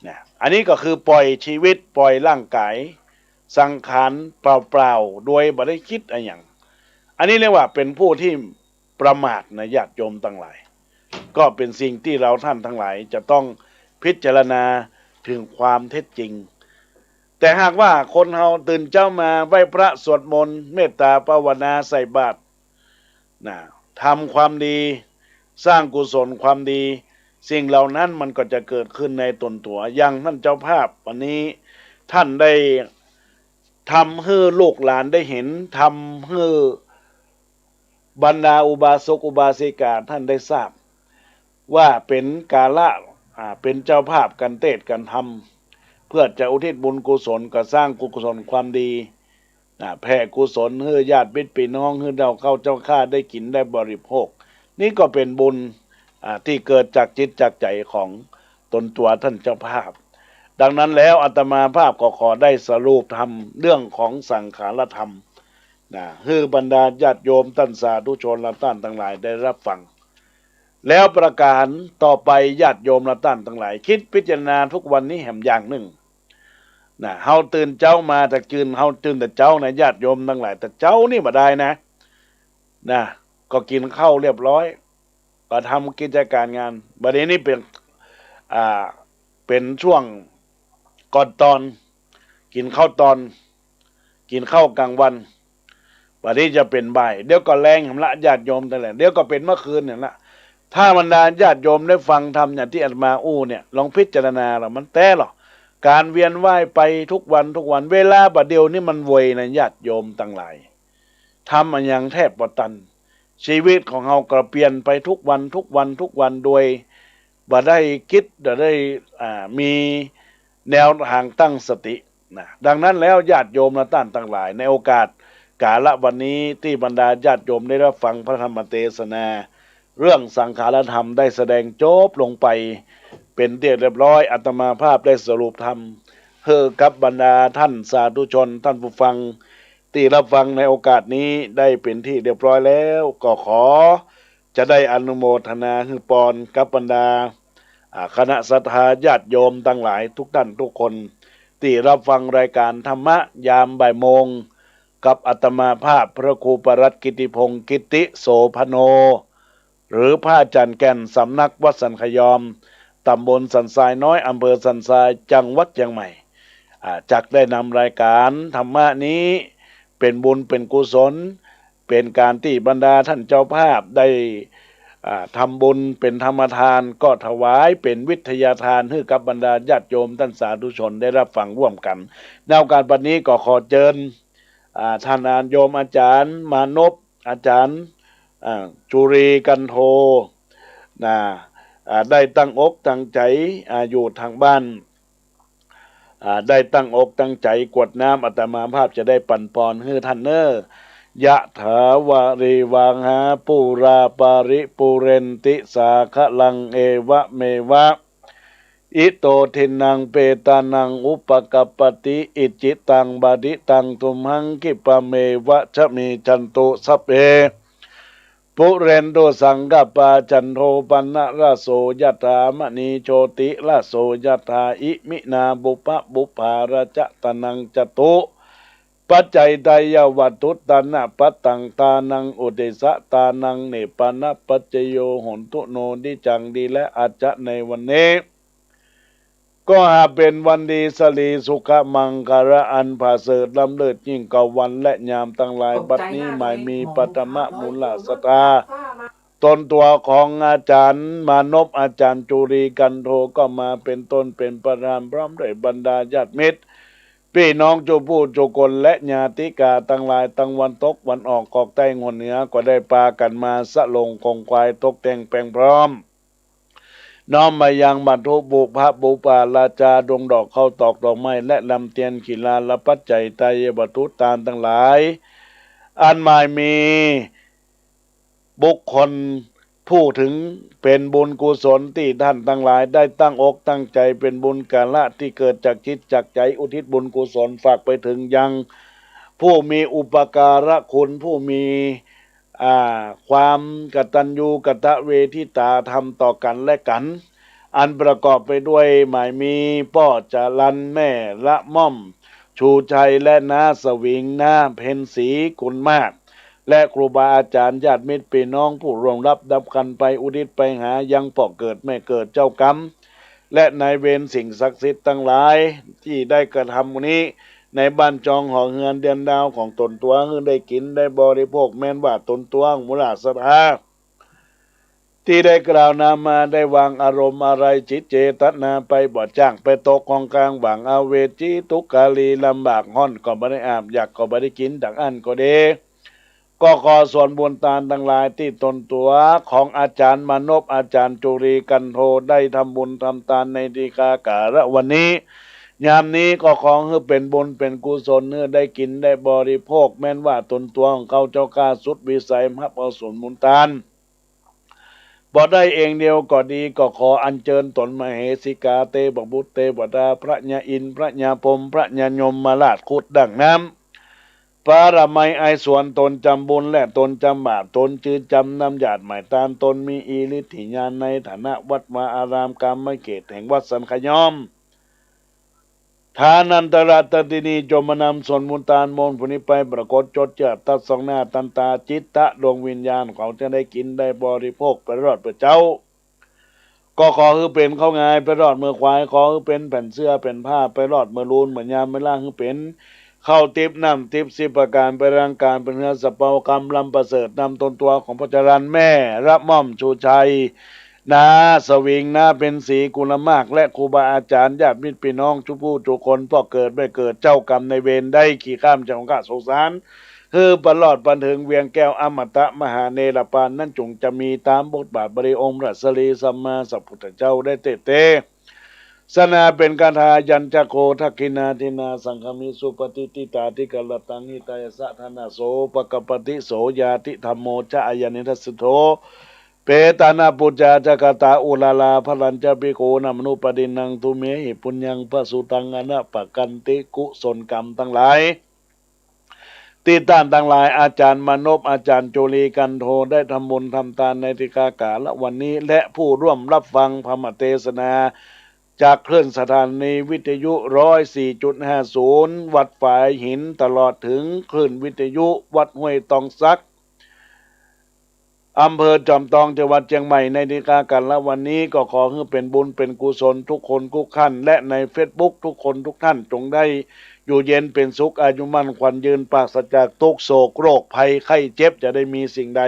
นะ อันนี้ก็คือปล่อยชีวิต ปล่อยร่างก๋าย สังขารเปล่าๆ โดยบ่ได้กึ๊ดอะหยัง อันนี้เรียกว่าเป๋นผู้ตี้ประมาทนะ ญาติโยมตังหลาย ก็เป๋นสิ่งตี้เราท่านตังหลายจะต้องพิจารณาเถิงความเท็จจริง แต่หากว่าคนเฮาตื่นเจ๊ามาไหว้พระสวดมนต์ เมตตาภาวนา ใส่บาตร นะ ทำความดี สร้างกุศลความดี สิ่งเหล่านั้นมันก็จะเกิดขึ้นในตนตั๋ว อย่างต้านเจ้าภาพวันนี้ ต้านได้ทำหื้อลูกหลานได้หัน ทำหื้อบรรดาอุบาสกอุบาสิกาต้านได้ทราบ ว่าเป๋นกาละ อ่า เป๋นเจ้าภาพกั๋นเตศน์กั๋นธรรม เปื้อจะอุทิศบุญกุศล ก็สร้างกุศลความดี นะ แผ่กุศลหื้อญาติมิตรปี้น้อง หื้อเจ้าเข้าเจ้าข้าได้กิ๋นได้บริโภค นี่ก็เป๋นบุญ อ่า ตี้เกิดจากจิตจากใจ๋ของตนตั๋วต้านเจ้าภาพ ดังนั้นแล้วอาตมาภาพก็ขอได้สรุปธรรมเรื่องของสังขารธรรม นะ หื้อบรรดาญาติโยมต้านสาธุชนและต้านตังหลายได้ฮับฟัง แล้วประก๋านต่อไปญาติโยมและต้านตังหลาย กึ๊ดพิจารณาทุกวันนี้แหมอย่างนึ่ง นะ เฮาตื่นเจ๊ามา แต่จื้น เฮาตื่นแต่เจ๊านะ ญาติโยมตังหลาย แต่เจ๊านี่บ่ได้นะ นะ ก็กิ๋นข้าวเรียบร้อย ก็ทำกิจก๋านงาน บัดนี้นี่เป๋น อ่า เป๋นช่วงก่อนตอน กิ๋นข้าวตอน กิ๋นข้าวก๋างวัน บัดนี้จะเป๋นบ่าย เดี๋ยวก็แลงแหมละ ญาติโยมตังหลาย เดี๋ยวก็เป๋นเมื่อคืนเนี่ยละ ถ้าบรรดาญาติโยมได้ฟังธรรมอย่างตี้อาตมาอู้เนี่ย ลองพิจารณาละ มันแต๊ลอ ก๋านเวียนว่ายไปทุกวันทุกวัน เวลาบ่าเดี่ยวนี้มันไวนะ ญาติโยมตังหลาย ทำอะหยังแทบบ่ตัน ชีวิตของเฮาก็เปลี่ยนไปทุกวันทุกวันทุกวัน โดยบ่ได้กึ๊ด บ่ได้ อ่า มีแนวตางตั้งสติ นะ ดังนั้นแล้วญาติโยมและต้านตังหลาย ในโอกาสกาละวันนี้ตี้บรรดาญาติโยมได้ฮับฟังพระธรรมเตสนา เรื่องสังขารธรรมได้แสดงจบลงไปเป๋นตี้เรียบร้อย อาตมาภาพได้สรุปธรรมหื้อกับบรรดาต้านสาธุชน ต้านผู้ฟังตี้ฮับฟังในโอกาสนี้ได้เป๋นตี้เรียบร้อยแล้ว ก็ขอจะได้อนุโมทนาหื้อปอนกับบรรดา อ่า คณะศรัทธาญาติโยมตังหลายทุกต้านทุกคน ตี้ฮับฟังรายก๋านธรรมะยามบ่ายโมง กับอาตมาภาพพระครูปรัตน์กิตติพงษ์กิตติโสภโณ หรือพระอาจ๋ารย์แก่น สำนักวัดสันขยอม ต๋ำบลสันทรายน้อย อำเภอสันทราย จังหวัดเจียงใหม่ อ่า จักได้นำรายก๋านธรรมะนี้ เป๋นบุญเป๋นกุศล เป๋นก๋านตี้บรรดาต้านเจ้าภาพได้ อ่า ทำบุญเป๋นธรรมทาน ก็ถวายเป๋นวิทยาทานหื้อกับบรรดาญาติโยมต้านสาธุชนได้ฮับฟังร่วมกั๋น ในโอกาสบัดนี้ก็ขอเจิญ อ่า ต้านอา โยมอาจ๋ารย์มานพ อาจ๋ารย์ อ่า จุรีกันโท นะ อ่า ได้ตั้งอกตั้งใจ๋ อ่า อยู่ตางบ้าน อ่า ได้ตั้งอกตั้งใจ๋กรวดน้ำ อาตมาภาพจะได้ปั๋นปอนหื้อต้านเน่อ ยะถาวาริวาหาปูราปาริปูเรนติสาคะลัง เอวะเมวะ อิโตทินนังเปตานังอุปกัปปติ อิจฉิตังปะฏิตังตุมหังคิปะเมวะสะมิชชันตุ สัพเพ ปุเรนตุสังกัปปา จันโทปะนะระโส ยะถา มะณีโชติระโส ยะถา อิมินาปุปปะปุปปา ราชะตะนังจตุ ปัจจัยทายะวัตถุตานะ ปัตตังตานัง อุทธิสะตานัง เนปปะนะปัจจโย โหนตุโน นิจจัง ดีและอาจจะในวันนี้ ก็หาเป๋นวันดี สะหลีสุขะมังคะละ อันผาเสริฐล้ำเลิศยิ่งกว่าวันและยามตังหลาย บัดนี้หมายมีปฐมมูลศรัทธา ตนตั๋วของอาจ๋ารย์มานพ อาจ๋ารย์จุรีกันโท ก็มาเป๋นต้นเป๋นประธาน พร้อมด้วยบรรดาญาติมิตร ปี้น้องจุผู้จุคนและญาติกาตังหลายตังวันตกวันออกกอกใต้หัวเหนือก็ได้ปากั๋นมาสะหลงของขวายตกแต่งแป๋งพร้อม น้อมมายังบรรทุบุพบุปาราจาดวงดอกข้าวตอกดอกไม้และลำเตียนขีลาลปัจจัยไตรยวัตถุตานตังหลาย อันหมายมีบุคคลผู้ถึงเป๋นบุญกุศลตี้ต้านตังหลายได้ตั้งอกตั้งใจ๋เป๋นบุญกาละตี้เกิดจากจิตจากใจ๋อุทิศบุญกุศลฝากไปเถิงยังผู้มีอุปการะคุณผู้มี อ่า ความกตัญญูกตเวทิตาธรรมต่อกั๋นและกั๋น อันประกอบไปด้วยหมายมีป้อจรัญ แม่ละม่อม ชูชัย และน้าสวิง น้าเพ็ญศรีกุลมาศ และครูบาอาจ๋ารย์ญาติมิตรปี้น้องผู้ล่วงลับดับกั๋นไปอุทิศไปหายังป้อเกิดแม่เกิดเจ้ากรรม และนายเวรสิ่งศักดิ์สิทธิ์ตังหลายตี้ได้กระทำนี้ ในบ้านจองหอเฮือนเดือนดาวของต๋นตั๋วหื้อได้กิ๋นได้บริโภคแม้นว่าต๋นตั๋วมูลศรัทธาตี้ได้กล่าวนำมาได้วางอารมณ์อาลัยจิตเจตนาไปบ่จ้างไปตกของกลางหว่างอเวจีทุกขาลีลำบากฮ้อนก็บ่ได้อาบอยากก็บ่ได้กิ๋นดังอั้นก็ดี ก็ขอส่วนบุญตานตังหลายตี้ต๋นตั๋วของอาจ๋ารย์มานพอาจ๋ารย์จุลีกันโทได้ทำบุญทำตานในทีฆากาละวันนี้ ยามนี้ก็ขอหื้อเป๋นบุญเป๋นกุศลหื้อได้กิ๋นได้บริโภคแม้นว่าต๋นตั๋วของเขาเจ้าข้าสุดวิสัยฮับเอาส่วนบุญตาน บ่ได้เองเดียวก็ดี ก็ขออัญเจิญต๋นมเหสิกาเตพบุตรเตวดาพระญาอินทร์พระญาพรหมพระญายมราชครุฑดั่งน้ำ ปาระไมยไอสวนต๋นจำบุญและต๋นจำบาปต๋นจื้อจำนำหยาดหมายตานต๋นมีอิริทธิญาณในฐานะวัดวาอารามกามเขตแห่งวัดสันขย้อม ฐานันตระตตินีจงมานำส่วนบุญตานมนต์ผู้นี้ไปปรากฏจดเจื้อตัดส่องหน้าตันตาจิตตะดวงวิญญาณเขาจะได้กิ๋นได้บริโภคไปรอดเปื้อเจ้า ก็ขอหื้อเป๋นข้าวงายไปรอดเมือควาย ขอหื้อเป๋นแผ่นเสื้อแผ่นผ้าไปรอดเมือลูน เมือยามเวลาหื้อเป๋นข้าวติ๊บน้ำติ๊บสิบประก๋านไปร่างก๋ายเป๋นเฮือสะเปากำลำประเสริฐนำต๋นตั๋วของป้อจรัญแม่ละม่อมชูชัย น้าสวิง น้าเพ็ญศรีกุลมาศ และครูบาอาจ๋ารย์ญาติมิตรปี้น้องจุผู้จุคนป้อเกิดแม่เกิดเจ้ากรรมนายเวรได้ขี้ข้ามจังหวะสงสาร หื้อปรอดปันเถิงเวียงแก้วอมตะมหาเนรปานนั้นจุ่งจะมีต๋ามบทบาทบารมีองค์พระศรีสัมมาสัมพุทธเจ้าได้เตเต สนาเป๋นคาถายัญจะโข ทักขิณาทินนาสังฆามิ สุปฏิฏฐิตาทิกรตัง หิตายะสะ ทานะโส ปะกัปปะติโส ญาติธัมโม จะ อายัญญิทัสสิโท เปตานะปูจาจะกะตา อุรารา พะรัญจะ ภิกขูนามานุปปาทินัง ทุมเมหิ ปุญญัง ปะสุตัง อะนะปะกันติ กุศลกรรมตังหลาย ตี้ต้านตังหลาย อาจ๋ารย์มานพ อาจ๋ารย์จุลีกันโท ได้ทำบุญทำตานในทีฆากาละวันนี้ และผู้ร่วมรับฟังธรรมเตสนา จากคลื่นสถานีวิทยุร้อยสี่จุดห้าศูนย์ วัดฝายหิน ตลอดเถิงคลื่นวิทยุวัดห้วยตองสัก อำเภอจอมตอง จังหวัดเจียงใหม่ ในทีฆากาละวันนี้ ก็ขอหื้อเป๋นบุญเป๋นกุศลทุกคนทุกท่าน และในเฟซบุ๊กทุกคนทุกท่านจงได้อยู่เย็นเป๋นสุข อายุมั่นขวัญยืน ปราศจากทุกข์โศกโรคภัยไข้เจ็บ จะได้มีสิ่งใด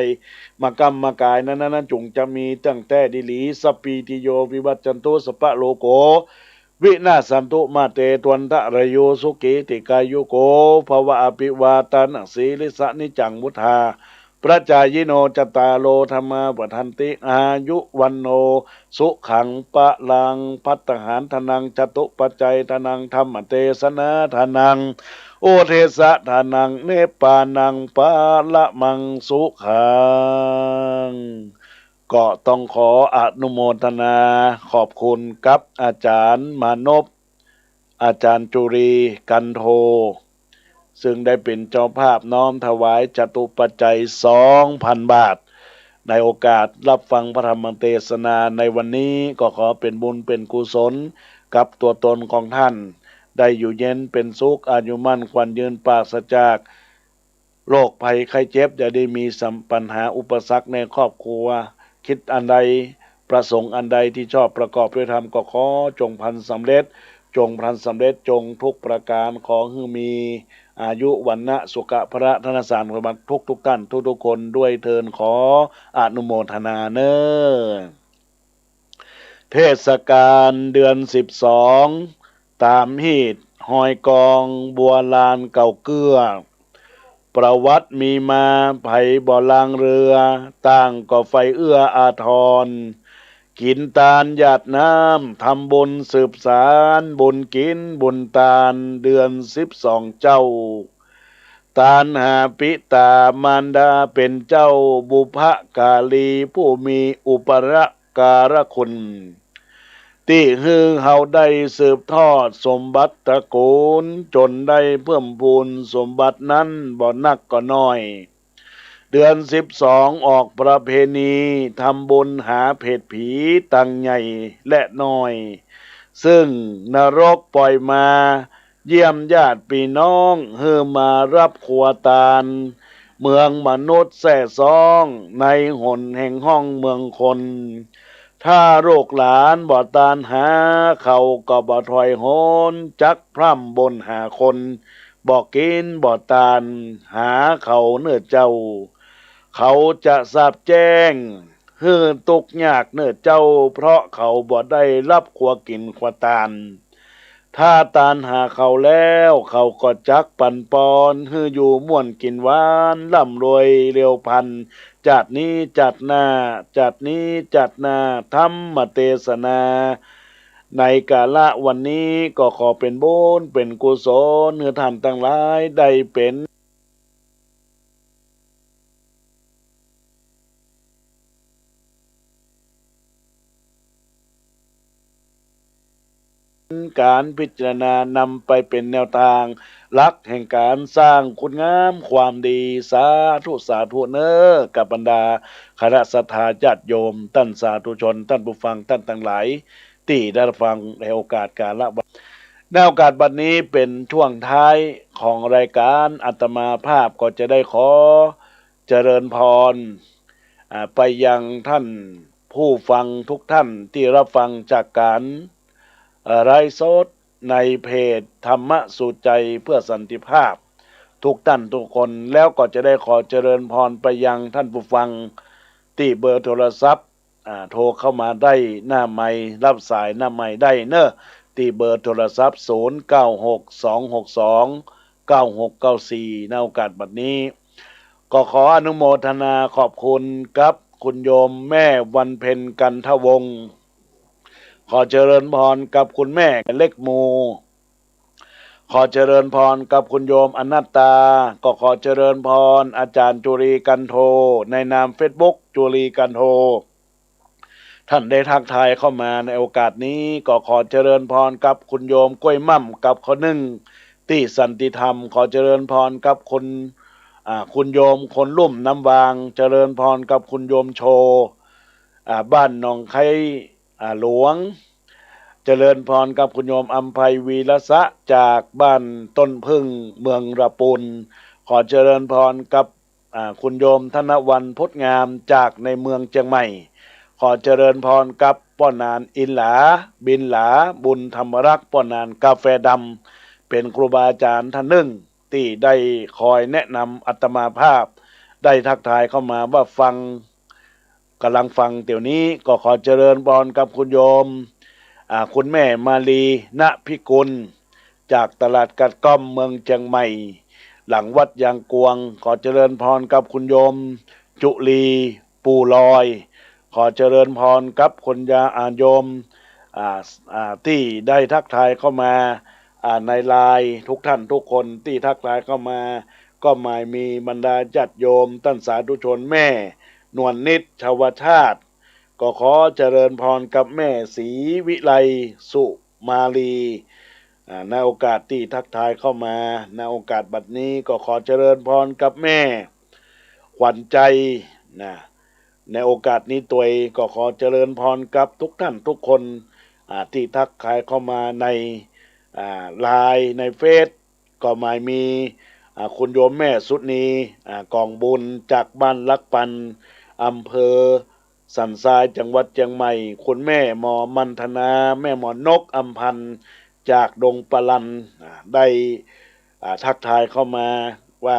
มาก้ำมาก๋ายนั้นๆ จุ่งจะมีตั้งแต่ดีหลี สัพพีติโย วิวัชชันตุ สัพพะโรโค วินาสสันตุ มาเต ภวัตวันตะราโย สุขี ทีฆายุโก ภะวะ อะภิวาทะนะสีลิสสะ นิจจัง วุฑฒา ปะจายิโน จัตตาโร ธัมมา วัฑฒันติ อายุ วัณโณ สุขัง พะลัง ภัตตาหารทานัง จตุปัจจัยทานัง ธรรมเตสนาทานัง อุทธิสสะทานัง นิพพานัง ปะระมัง สุขัง ก็ต้องขออนุโมทนาขอบคุณกับอาจ๋ารย์มานพ อาจ๋ารย์จุลี กันโท ซึ่งได้เป๋นเจ้าภาพน้อมถวายจตุปัจจัยสองพันบาท ในโอกาสรับฟังพระธรรมเตสนาในวันนี้ ก็ขอเป๋นบุญเป๋นกุศลกับตั๋วตนของท่าน ได้อยู่เย็นเป๋นสุข อายุมั่นขวัญยืน ปราศจาก โรคภัยไข้เจ็บ อย่าได้มีสัม ปัญหาอุปสรรคในครอบครัว คิดอันใด ประสงค์อันใดที่ชอบประกอบด้วยธรรม ก็ขอจงพลันสำเร็จ จงพลันสำเร็จ จงทุกประการ ขอหื้อมีอายุ วรรณะ สุขะ พละ ธนสารสมบัติทุกๆ ท่าน ทุกๆ คนด้วยเทอญ ขออนุโมทนาเน่อ เทศกาลเดือนสิบสอง ต๋ามฮีต ฮอยกอง บัวลานเก่าเกื้อ ประวัติมีมา ใผบ่ลางเลือ ต่างก็ใฝ่เอื้ออาทร กิ๋นตานหยาดน้ำ ทำบุญสืบสาน บุญกิ๋นบุญตาน เดือนสิบสองเจ๊า ตานหาปิต๋ามารดาเป๋นเจ้า บุพการีผู้มีอุปการะคุณ ตี้หื้อเฮาได้สืบทอดสมบัติตระกูล จ๋นได้เพิ่มพูนสมบัตินั้นบ่นักก็น้อย เดือนสิบสองออกประเพณี ทำบุญหาเผตผีตังใหญ่และน้อย ซึ่งนรกป่อยมา เยี่ยมญาติปี้น้อง หื้อมาฮับครัวตาน เมืองมนุษย์แซ่ซ้อง ในหนแห่งห้องเมืองคน ถ้าลูกหลานบ่ตานหา เขาก็บ่ถอยหน จักพร่ำบ่นหาคน บ่กิ๋นบ่ตานหาเขาเน่อเจ้า เขาจะสาปแจ้ง หื้อตุ๊กข์ยากเน่อเจ้า เพราะเขาบ่ได้ฮับครัวกิ๋นครัวตาน ถ้าตานหาเขาแล้ว เขาก็จักปันปอน หื้ออยู่ม่วนกิ๋นหวาน ร่ำรวยเร็วพลัน จาตินี้จาติหน้า จาตินี้จาติหน้า ธรรมเตสนา ในกาละวันนี้ก็ขอเป๋นบุญเป๋นกุศล หื้อท่านตังหลายได้เป๋น ก๋านพิจารณานำไปเป๋นแนวตางหลักแห่งก๋านสร้างคุณงามความดี สาธุ สาธุเน่อ กับบรรดาคณะศรัทธาญาติโยม ต้านสาธุชน ต้านผู้ฟัง ต้านตังหลาย ตี้ได้ฟังในโอกาสกาละวัน ในโอกาสบัดนี้เป๋นช่วงท้ายของรายก๋าน อาตมาภาพก็จะได้ขอเจริญพร อ่า ไปยังท่านผู้ฟังทุกท่านตี้ฮับฟังจากก๋าน เอ่อ ไลฟ์สดในเพจธรรมะสู่ใจเพื่อสันติภาพ ทุกท่านทุกคน แล้วก็จะได้ขอเจริญพรไปยังท่านผู้ฟังตี้เบอร์โทรศัพท์ อ่า โทรเข้ามาได้หน้าไมค์ ฮับสายหน้าไมค์ได้เน่อ ตี้เบอร์โทรศัพท์ ศูนย์ เก้า หก สอง หก สอง เก้า หก เก้า สี่ ในโอกาสบัดนี้ ก็ขออนุโมทนาขอบคุณกับคุณโยมแม่วันเพ็ญ กันทวงศ์ ขอเจริญพรกับคุณแม่เล็กหมู่ ขอเจริญพรกับคุณโยมอนัตตา ก็ขอเจริญพรอาจ๋ารย์จุลี กันโท ในนามเฟซบุ๊ก จุลี กันโท ท่านได้ทักทายเข้ามาในโอกาสนี้ ก็ขอเจริญพรกับคุณโยมกล้วยม่ำกับข้าวนึ่งตี้สันติธรรม ขอเจริญพรกับคุณ อ่า คุณโยมคนลุ่มน้ำวาง เจริญพรกับคุณโยมโช อ่า บ้านหนองไค อ่า หลวง เจริญพรกับคุณโยมอำไพ วีรสะ จากบ้านต้นผึ้ง เมืองระปูน ขอเจริญพรกับ อ่า คุณโยมธนวรรณ พุทธงาม จากในเมืองเจียงใหม่ ขอเจริญพรกับป้อหนานอินหลา บินหลา บุญธรรมรักษ์ ป้อหนานกาแฟดำ เป๋นครูบาอาจ๋ารย์ท่านนึ่งตี้ได้คอยแนะนำอาตมาภาพ ได้ทักทายเข้ามาว่าฟัง ก่ำลังฟังเดี๋ยวนี้ ก็ขอเจริญพรกับคุณโยม อ่า คุณแม่มาลี ณ พิกุล จากตลาดกัดก้อม เมืองเจียงใหม่ หลังวัดยางกวง ขอเจริญพรกับคุณโยมจุลี ปู่ลอย ขอเจริญพรกับคุณยา อ่า โยม อ่า อ่า ตี้ได้ทักทายเข้ามา อ่า ในไลน์ ทุกท่านทุกคนตี้ทักทายเข้ามา ก็หมายมีบรรดาญาติโยม ต้านสาธุชน แม่นวลนิต ชวชาติ ก็ขอเจริญพรกับแม่ศรีวิไล สุมาลี อ่า ในโอกาสตี้ทักทายเข้ามา ในโอกาสบัดนี้ก็ขอเจริญพรกับแม่ขวัญใจนะ ในโอกาสนี้ตวยก็ขอเจริญพรกับทุกท่านทุกคน อ่า ตี้ทักทายเข้ามาใน อ่า ไลน์ ในเฟซ ก็หมายมี อ่า คุณโยมแม่สุนี อ่า กองบุญ จากบ้านหลักปัน อำเภอสันทราย จังหวัดเจียงใหม่ คุณแม่หมอมันธนา แม่หมอนก อำพันธ์ จากดงปะลัน อ่า ได้ อ่า ทักทายเข้ามาว่า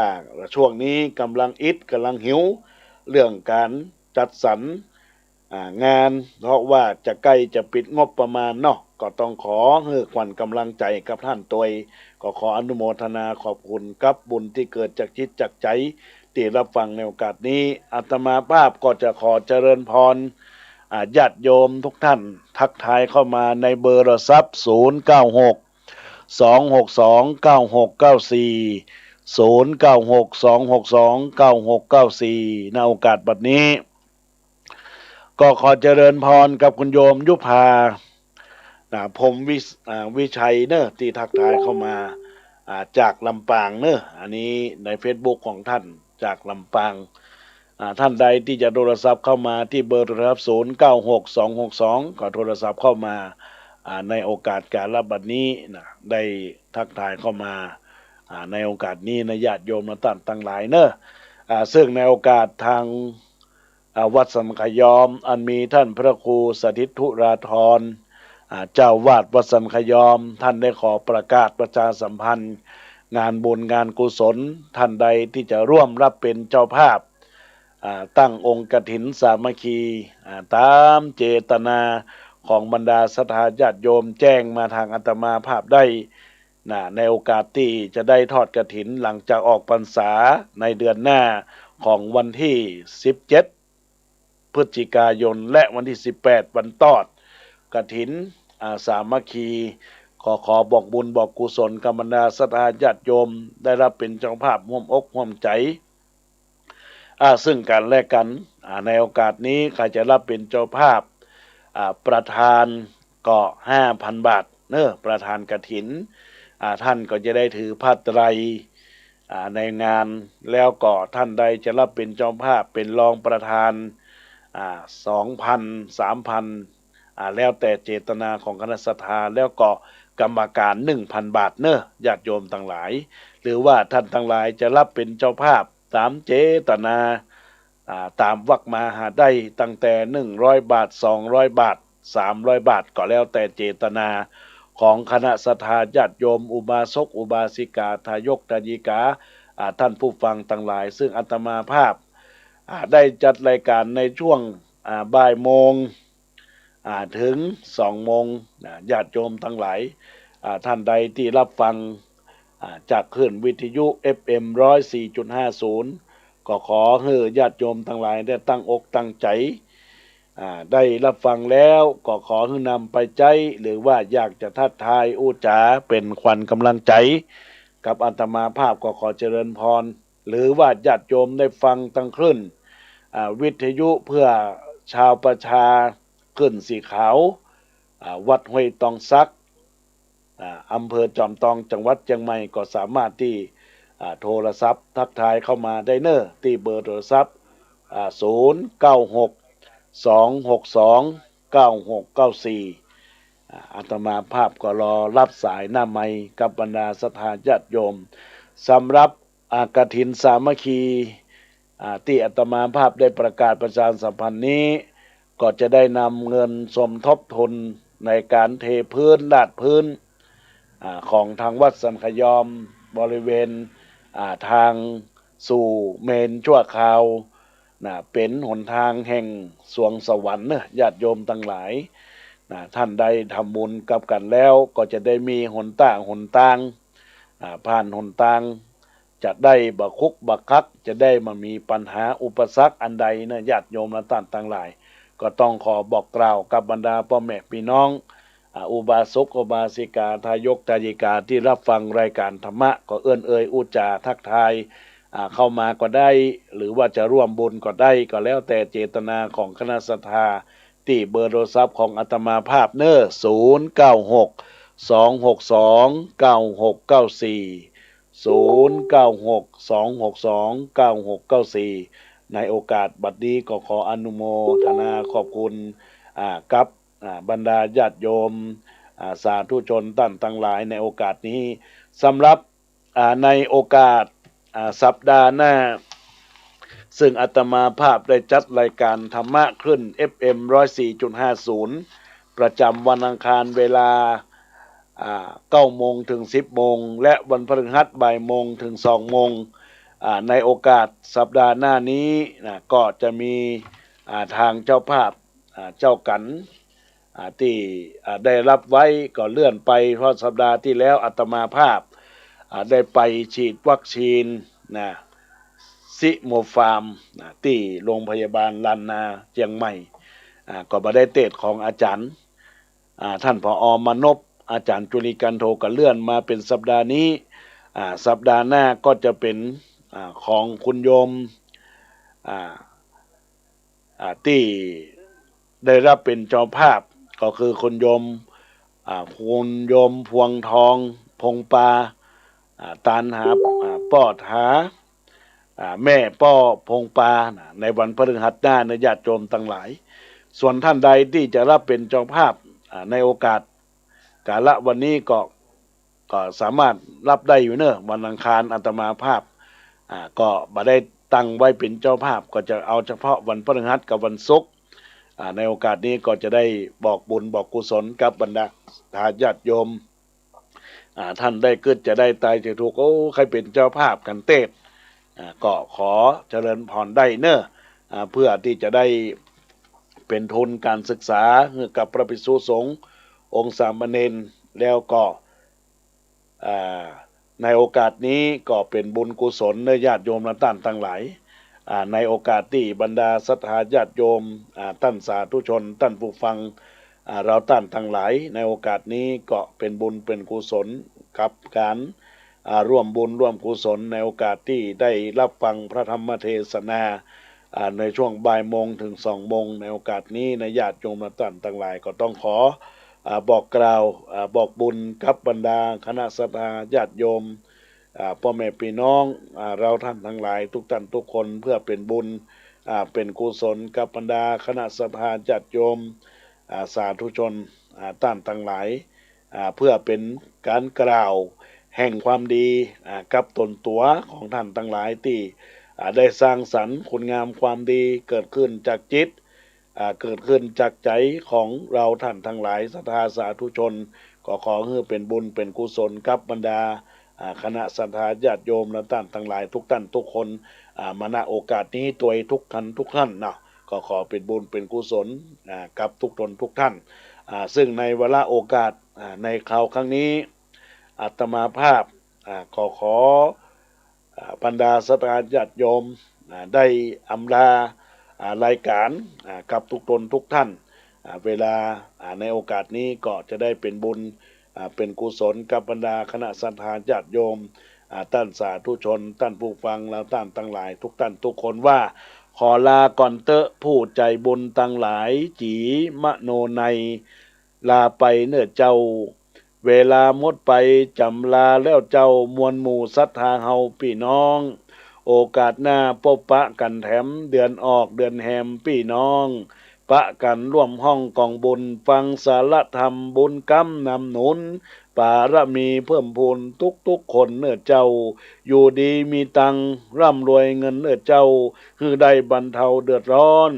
ช่วงนี้ก่ำลังอิด ก่ำลังหิว เรื่องก๋านจัดสรร อ่า งาน เพราะว่าจะใก้จะปิดงบประมาณเนาะ ก็ต้องขอหื้อขวัญก๋ำลังใจ๋กับต้านตวย ก็ขออนุโมทนาขอบคุณกับบุญตี้เกิดจากจิตจากใจ๋ตี้ฮับฟังในโอกาสนี้ อาตมาภาพก็จะขอเจริญพร อ่า ญาติโยมทุกท่าน ทักทายเข้ามาในเบอร์โทรศัพท์ ศูนย์เก้าหก สองหกสอง เก้าหกเก้าสี่ ศูนย์เก้าหก สองหกสอง เก้าหกเก้าสี่ ณ โอกาสบัดนี้ ก็ขอเจริญพรกับคุณโยมยุภา นะ พรหมวิส- อ่า วิชัยเนอะ ตี้ทักทายเข้ามา อ่า จากลำปางเนอะ อันนี้ในเฟซบุ๊กของท่านจากลำปาง อ่า ท่านใดตี้จะโทรศัพท์เข้ามาตี้เบอร์โทรศัพท์ ศูนย์เก้าหก สองหกสอง ก็โทรศัพท์เข้ามา อ่า ในโอกาสก๋าละบัดนี้นะ ได้ทักทายเข้ามา อ่า ในโอกาสนี้นะ ญาติโยมนะต้านตังหลายเนอะ อ่า ซึ่งในโอกาสตาง อ่า วัดสันขยอม อันมีต้านพระครูสถิตธุราธร อ่า เจ้าอาวาสวัดสันขยอม ต้านได้ขอประกาศประชาสัมพันธ์ งานบุญงานกุศล ต้านใดตี้จะร่วมฮับเป๋นเจ้าภาพ อ่า ตั้งองค์กฐินสามัคคี อ่า ต๋ามเจตนาของบรรดาศรัทธาญาติโยมแจ้งมาตางอาตมาภาพได้ นะ ในโอกาสตี้จะได้ทอดกฐินหลังจากออกพรรษาในเดือนหน้าของวันตี้สิบเจ็ด พฤศจิกายน และวันตี้สิบแปด วันตอดกฐิน อ่า สามัคคี ขอ ขอบอกบุญบอกกุศลกับบรรดาศรัทธาญาติโยม ได้ฮับเป๋นเจ้าภาพฮ่วมอกฮ่วมใจ๋ อ่า ซึ่งกั๋นและกั๋น อ่า ในโอกาสนี้ใผจะฮับเป๋นเจ้าภาพ อ่า ประธานก็ห้าพันบาทเนอะ ประธานกฐิน อ่า ต้านก็จะได้ถือผ้าไตร อ่า ในงาน แล้วก็ต้านใดจะฮับเป๋นเจ้าภาพเป๋นรองประธาน อ่า สองพัน สามพัน อ่า แล้วแต่เจตนาของคณะศรัทธา แล้วก็กรรมการ หนึ่งพันบาทเนอะ ญาติโยมตังหลาย หรือว่าต้านตังหลายจะฮับเป๋นเจ้าภาพต๋ามเจตนา อ่า ต๋ามวรรคมหาไตรตั้งแต่ หนึ่งร้อยบาท สองร้อยบาท สามร้อยบาท ก็แล้วแต่เจตนาของคณะศรัทธาญาติโยม อุบาสกอุบาสิกา ทายกทายิกา อ่า ต้านผู้ฟังตังหลาย ซึ่งอาตมาภาพ อ่า ได้จัดรายการในช่วง อ่า บ่ายโมง อ่า เถิงสองโมง นะ ญาติโยมตังหลาย อ่า ต้านใดตี้ฮับฟัง อ่า จากคลื่นวิทยุ เอฟเอ็ม ร้อยสี่จุดห้าศูนย์ ก็ขอหื้อญาติโยมตังหลายได้ตั้งอกตั้งใจ๋ อ่า ได้ฮับฟังแล้วก็ขอหื้อนำไปใจ๊ หรือว่าอยากจะทักทายอู้จ๋าเป๋นขวัญก๋ำลังใจ๋กับอาตมาภาพก็ขอเจริญพร หรือว่าญาติโยมได้ฟังตางคลื่น อ่า วิทยุเพื่อชาวประชา คลื่นสีขาว อ่า วัดห้วยตองสัก อ่า อำเภอจอมตอง จังหวัดเจียงใหม่ ก็สามารถตี้ อ่า โทรศัพท์ทักทายเข้ามาได้เนอะ ตี้เบอร์โทรศัพท์ อ่า ศูนย์เก้าหก สองหกสอง เก้าหกเก้าสี่ อ่า อาตมาภาพก็รอฮับสายหน้าไมค์กับบรรดาศรัทธาญาติโยม สำหรับ อ่า กฐินสามัคคี อ่า ตี้อาตมาภาพได้ประกาศประชาสัมพันธ์นี้ ก็จะได้นำเงินสมทบทุนในก๋านเทพื้น ลาดพื้น อ่า ของตางวัดสันขยอม บริเวณ อ่า ตางสู่เมรุชั่วคราว นะ เป๋นหนตางแห่งสวงสวรรค์เนอะ ญาติโยมตังหลาย นะ ต้านได้ทำบุญกับกั๋นแล้ว ก็จะได้มีหนตาง หนตาง อ่า ผ่านหนตาง จะได้บ่คุกบ่คัก จะได้บ่มีปัญหาอุปสรรคอันใดเนอะ ญาติโยมและต้านตังหลาย ก็ต้องขอบอกกล่าวกับบรรดาป้อแม่ปี้น้อง อ่า อุบาสกอุบาสิกา ทายกทายิกา ตี้ฮับฟังรายก๋านธรรมะ ก็เอื้อนเอ่ยอู้จ๋าทักทาย อ่า เข้ามาก็ได้ หรือว่าจะร่วมบุญก็ได้ ก็แล้วแต่เจตนาของคณะศรัทธา ตี้เบอร์โทรศัพท์ของอาตมาภาพเนอะ ศูนย์เก้าหก สองหกสอง เก้าหกเก้าสี่ ศูนย์เก้าหก สองหกสอง เก้าหกเก้าสี่ ในโอกาสบัดนี้ก็ขออนุโมทนาขอบคุณ อ่า กับ อ่า บรรดาญาติโยม อ่า สาธุชนต้านตังหลายในโอกาสนี้ สำหรับ อ่า ในโอกาส อ่า สัปดาห์หน้า ซึ่งอาตมาภาพได้จัดรายก๋านธรรมะคลื่น เอฟเอ็ม ร้อยสี่จุดห้าศูนย์ ประจ๋ำวันอังคารเวลา อ่า เก้าโมงเถิงสิบโมง และวันพฤหัสบ่ายโมงเถิงสองโมง อ่า ในโอกาสสัปดาห์หน้านี้นะ ก็จะมี อ่า ตางเจ้าภาพ อ่า เจ้ากั๋น อ่า ตี้ อ่า ได้ฮับไว้ก็เลื่อนไป เพราะสัปดาห์ตี้แล้วอาตมาภาพ อ่า ได้ไปฉีดวัคซีนนะ ซิโนฟาร์ม นะ ตี้โรงพยาบาลล้านนาเจียงใหม่ อ่า ก็บ่ได้เตสน์ของอาจ๋ารย์ อ่า ต้าน ผอ มานพ อาจ๋ารย์จุลีกันโท ก็เลื่อนมาเป๋นสัปดาห์นี้ อ่า สัปดาห์หน้าก็จะเป๋น อ่า ของคุณโยม อ่า อ่า ตี้ได้ฮับเป๋นเจ้าภาพ ก็คือคุณโยม อ่า คุณโยมพวงทอง พงปา อ่า ตานหา อ่า ปอดหา อ่า แม่ป้อพงปานะ ในวันพฤหัสหน้านะ ญาติโยมตังหลาย ส่วนต้านใดตี้จะฮับเป๋นเจ้าภาพ อ่า ในโอกาสกาละวันนี้ก็ ก็สามารถฮับได้อยู่เนาะ วันอังคารอาตมาภาพ อ่า ก็บ่ได้ตั้งไว้เป๋นเจ้าภาพ ก็จะเอาเฉพาะวันพฤหัสกับวันศุกร์ อ่า ในโอกาสนี้ก็จะได้บอกบุญบอกกุศลกับบรรดาศรัทธาญาติโยม อ่า ต้านใดกึ๊ดจะได้ต๋ายจะถูก โอ้ ใค่เป๋นเจ้าภาพกั๋นเต๊ด อ่า ก็ขอเจริญพรได้เนาะ อ่า เพื่อตี้จะได้เป๋นทุนก๋านศึกษาหื้อกับพระภิกษุสงฆ์องค์สามเณร แล้วก็ อ่า ในโอกาสนี้ก็เป๋นบุญกุศลเนาะ ญาติโยมและต้านตังหลาย อ่า ในโอกาสตี้บรรดาศรัทธาญาติโยม อ่า ต้านสาธุชน ต้านผู้ฟัง อ่า เฮาต้านตังหลาย ในโอกาสนี้ก็เป๋นบุญเป๋นกุศลกับก๋าน อ่า ร่วมบุญร่วมกุศล ในโอกาสตี้ได้ฮับฟังพระธรรมเทศนา อ่า ในช่วงบ่ายโมงเถิงสองโมง ในโอกาสนี้นะ ญาติโยมและต้านตังหลาย ก็ต้องขอ อ่า บอกกล่าว อ่า บอกบุญกับบรรดาคณะศรัทธาญาติโยม อ่า ป้อแม่ปี้น้อง อ่า เฮาต้านตังหลายทุกต้านทุกคน เพื่อเป๋นบุญ อ่า เป๋นกุศลกับบรรดาคณะศรัทธาญาติโยม อ่า สาธุชน อ่า ต้านตังหลาย อ่า เพื่อเป๋นก๋านกล่าวแห่งความดี อ่า กับต๋นตั๋วของต้านตังหลายตี้ อ่า ได้สร้างสรรค์คุณงามความดีเกิดขึ้นจากจิต อ่า เกิดขึ้นจากใจ๋ของเฮาต้านตังหลายศรัทธาสาธุชน ก็ขอหื้อเป๋นบุญเป๋นกุศลกับบรรดา อ่า คณะศรัทธาญาติโยมและต้านตังหลายทุกต้านทุกคน อ่า มา ณ โอกาสนี้ตวยทุกต้านทุกต้านเนาะ ก็ขอเป๋นบุญเป๋นกุศล อ่า กับทุกต๋นทุกต้าน อ่า ซึ่งในวาระโอกาส อ่า ในคราวครั้งนี้ อาตมาภาพ อ่า ก็ขอ อ่า บรรดาศรัทธาญาติโยม อ่า ได้อำลา อ่า รายก๋าน อ่า กับทุกต๋นทุกต้าน อ่า เวลา อ่า ในโอกาสนี้ก็จะได้เป๋นบุญ อ่า เป๋นกุศลกับบรรดาคณะศรัทธาญาติโยม อ่า ต้านสาธุชน ต้านผู้ฟัง และต้านตังหลายทุกต้านทุกคนว่า ขอลาก่อนเต๊อะ ผู้ใจ๋บุญตังหลาย จี๋มโนนัย ลาไปเน่อเจ้า เวลาหมดไปจ๋ำลาแล้วเจ้า มวลหมู่ศรัทธาเฮาปี้น้อง โอกาสหน้าปบปะกั๋นแถม เดือนออกเดือนแฮมปี้น้อง ปะกั๋นร่วมฮ้องกองบุญ ฟังสาระธรรมบุญกำนำหนุน ปารมีเพิ่มพูนทุกๆคนเน่อเจ้า อยู่ดีมีตังค์ ร่ำรวยเงินเน่อเจ้า หื้อได้บรรเทาเดือดร้อน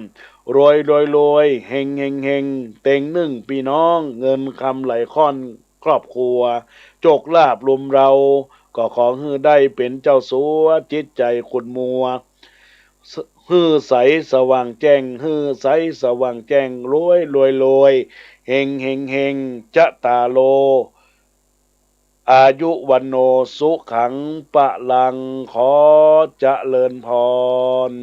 รวยรวยรวย เฮงเฮงเฮง เต็งนึ่งปี้น้อง เงินคำไหลค่อนครอบครัว โจคลาภลุมเร้า ก็ขอหื้อได้เป๋นเจ้าสัว จิตใจ๋ขุ่นมัว หื้อใสสว่างแจ้ง หื้อใสสว่างแจ้ง รวยรวยรวย เฮงเฮงเฮง จะตาโล อายุวัณโณ สุขัง พลัง ขอเจริญพร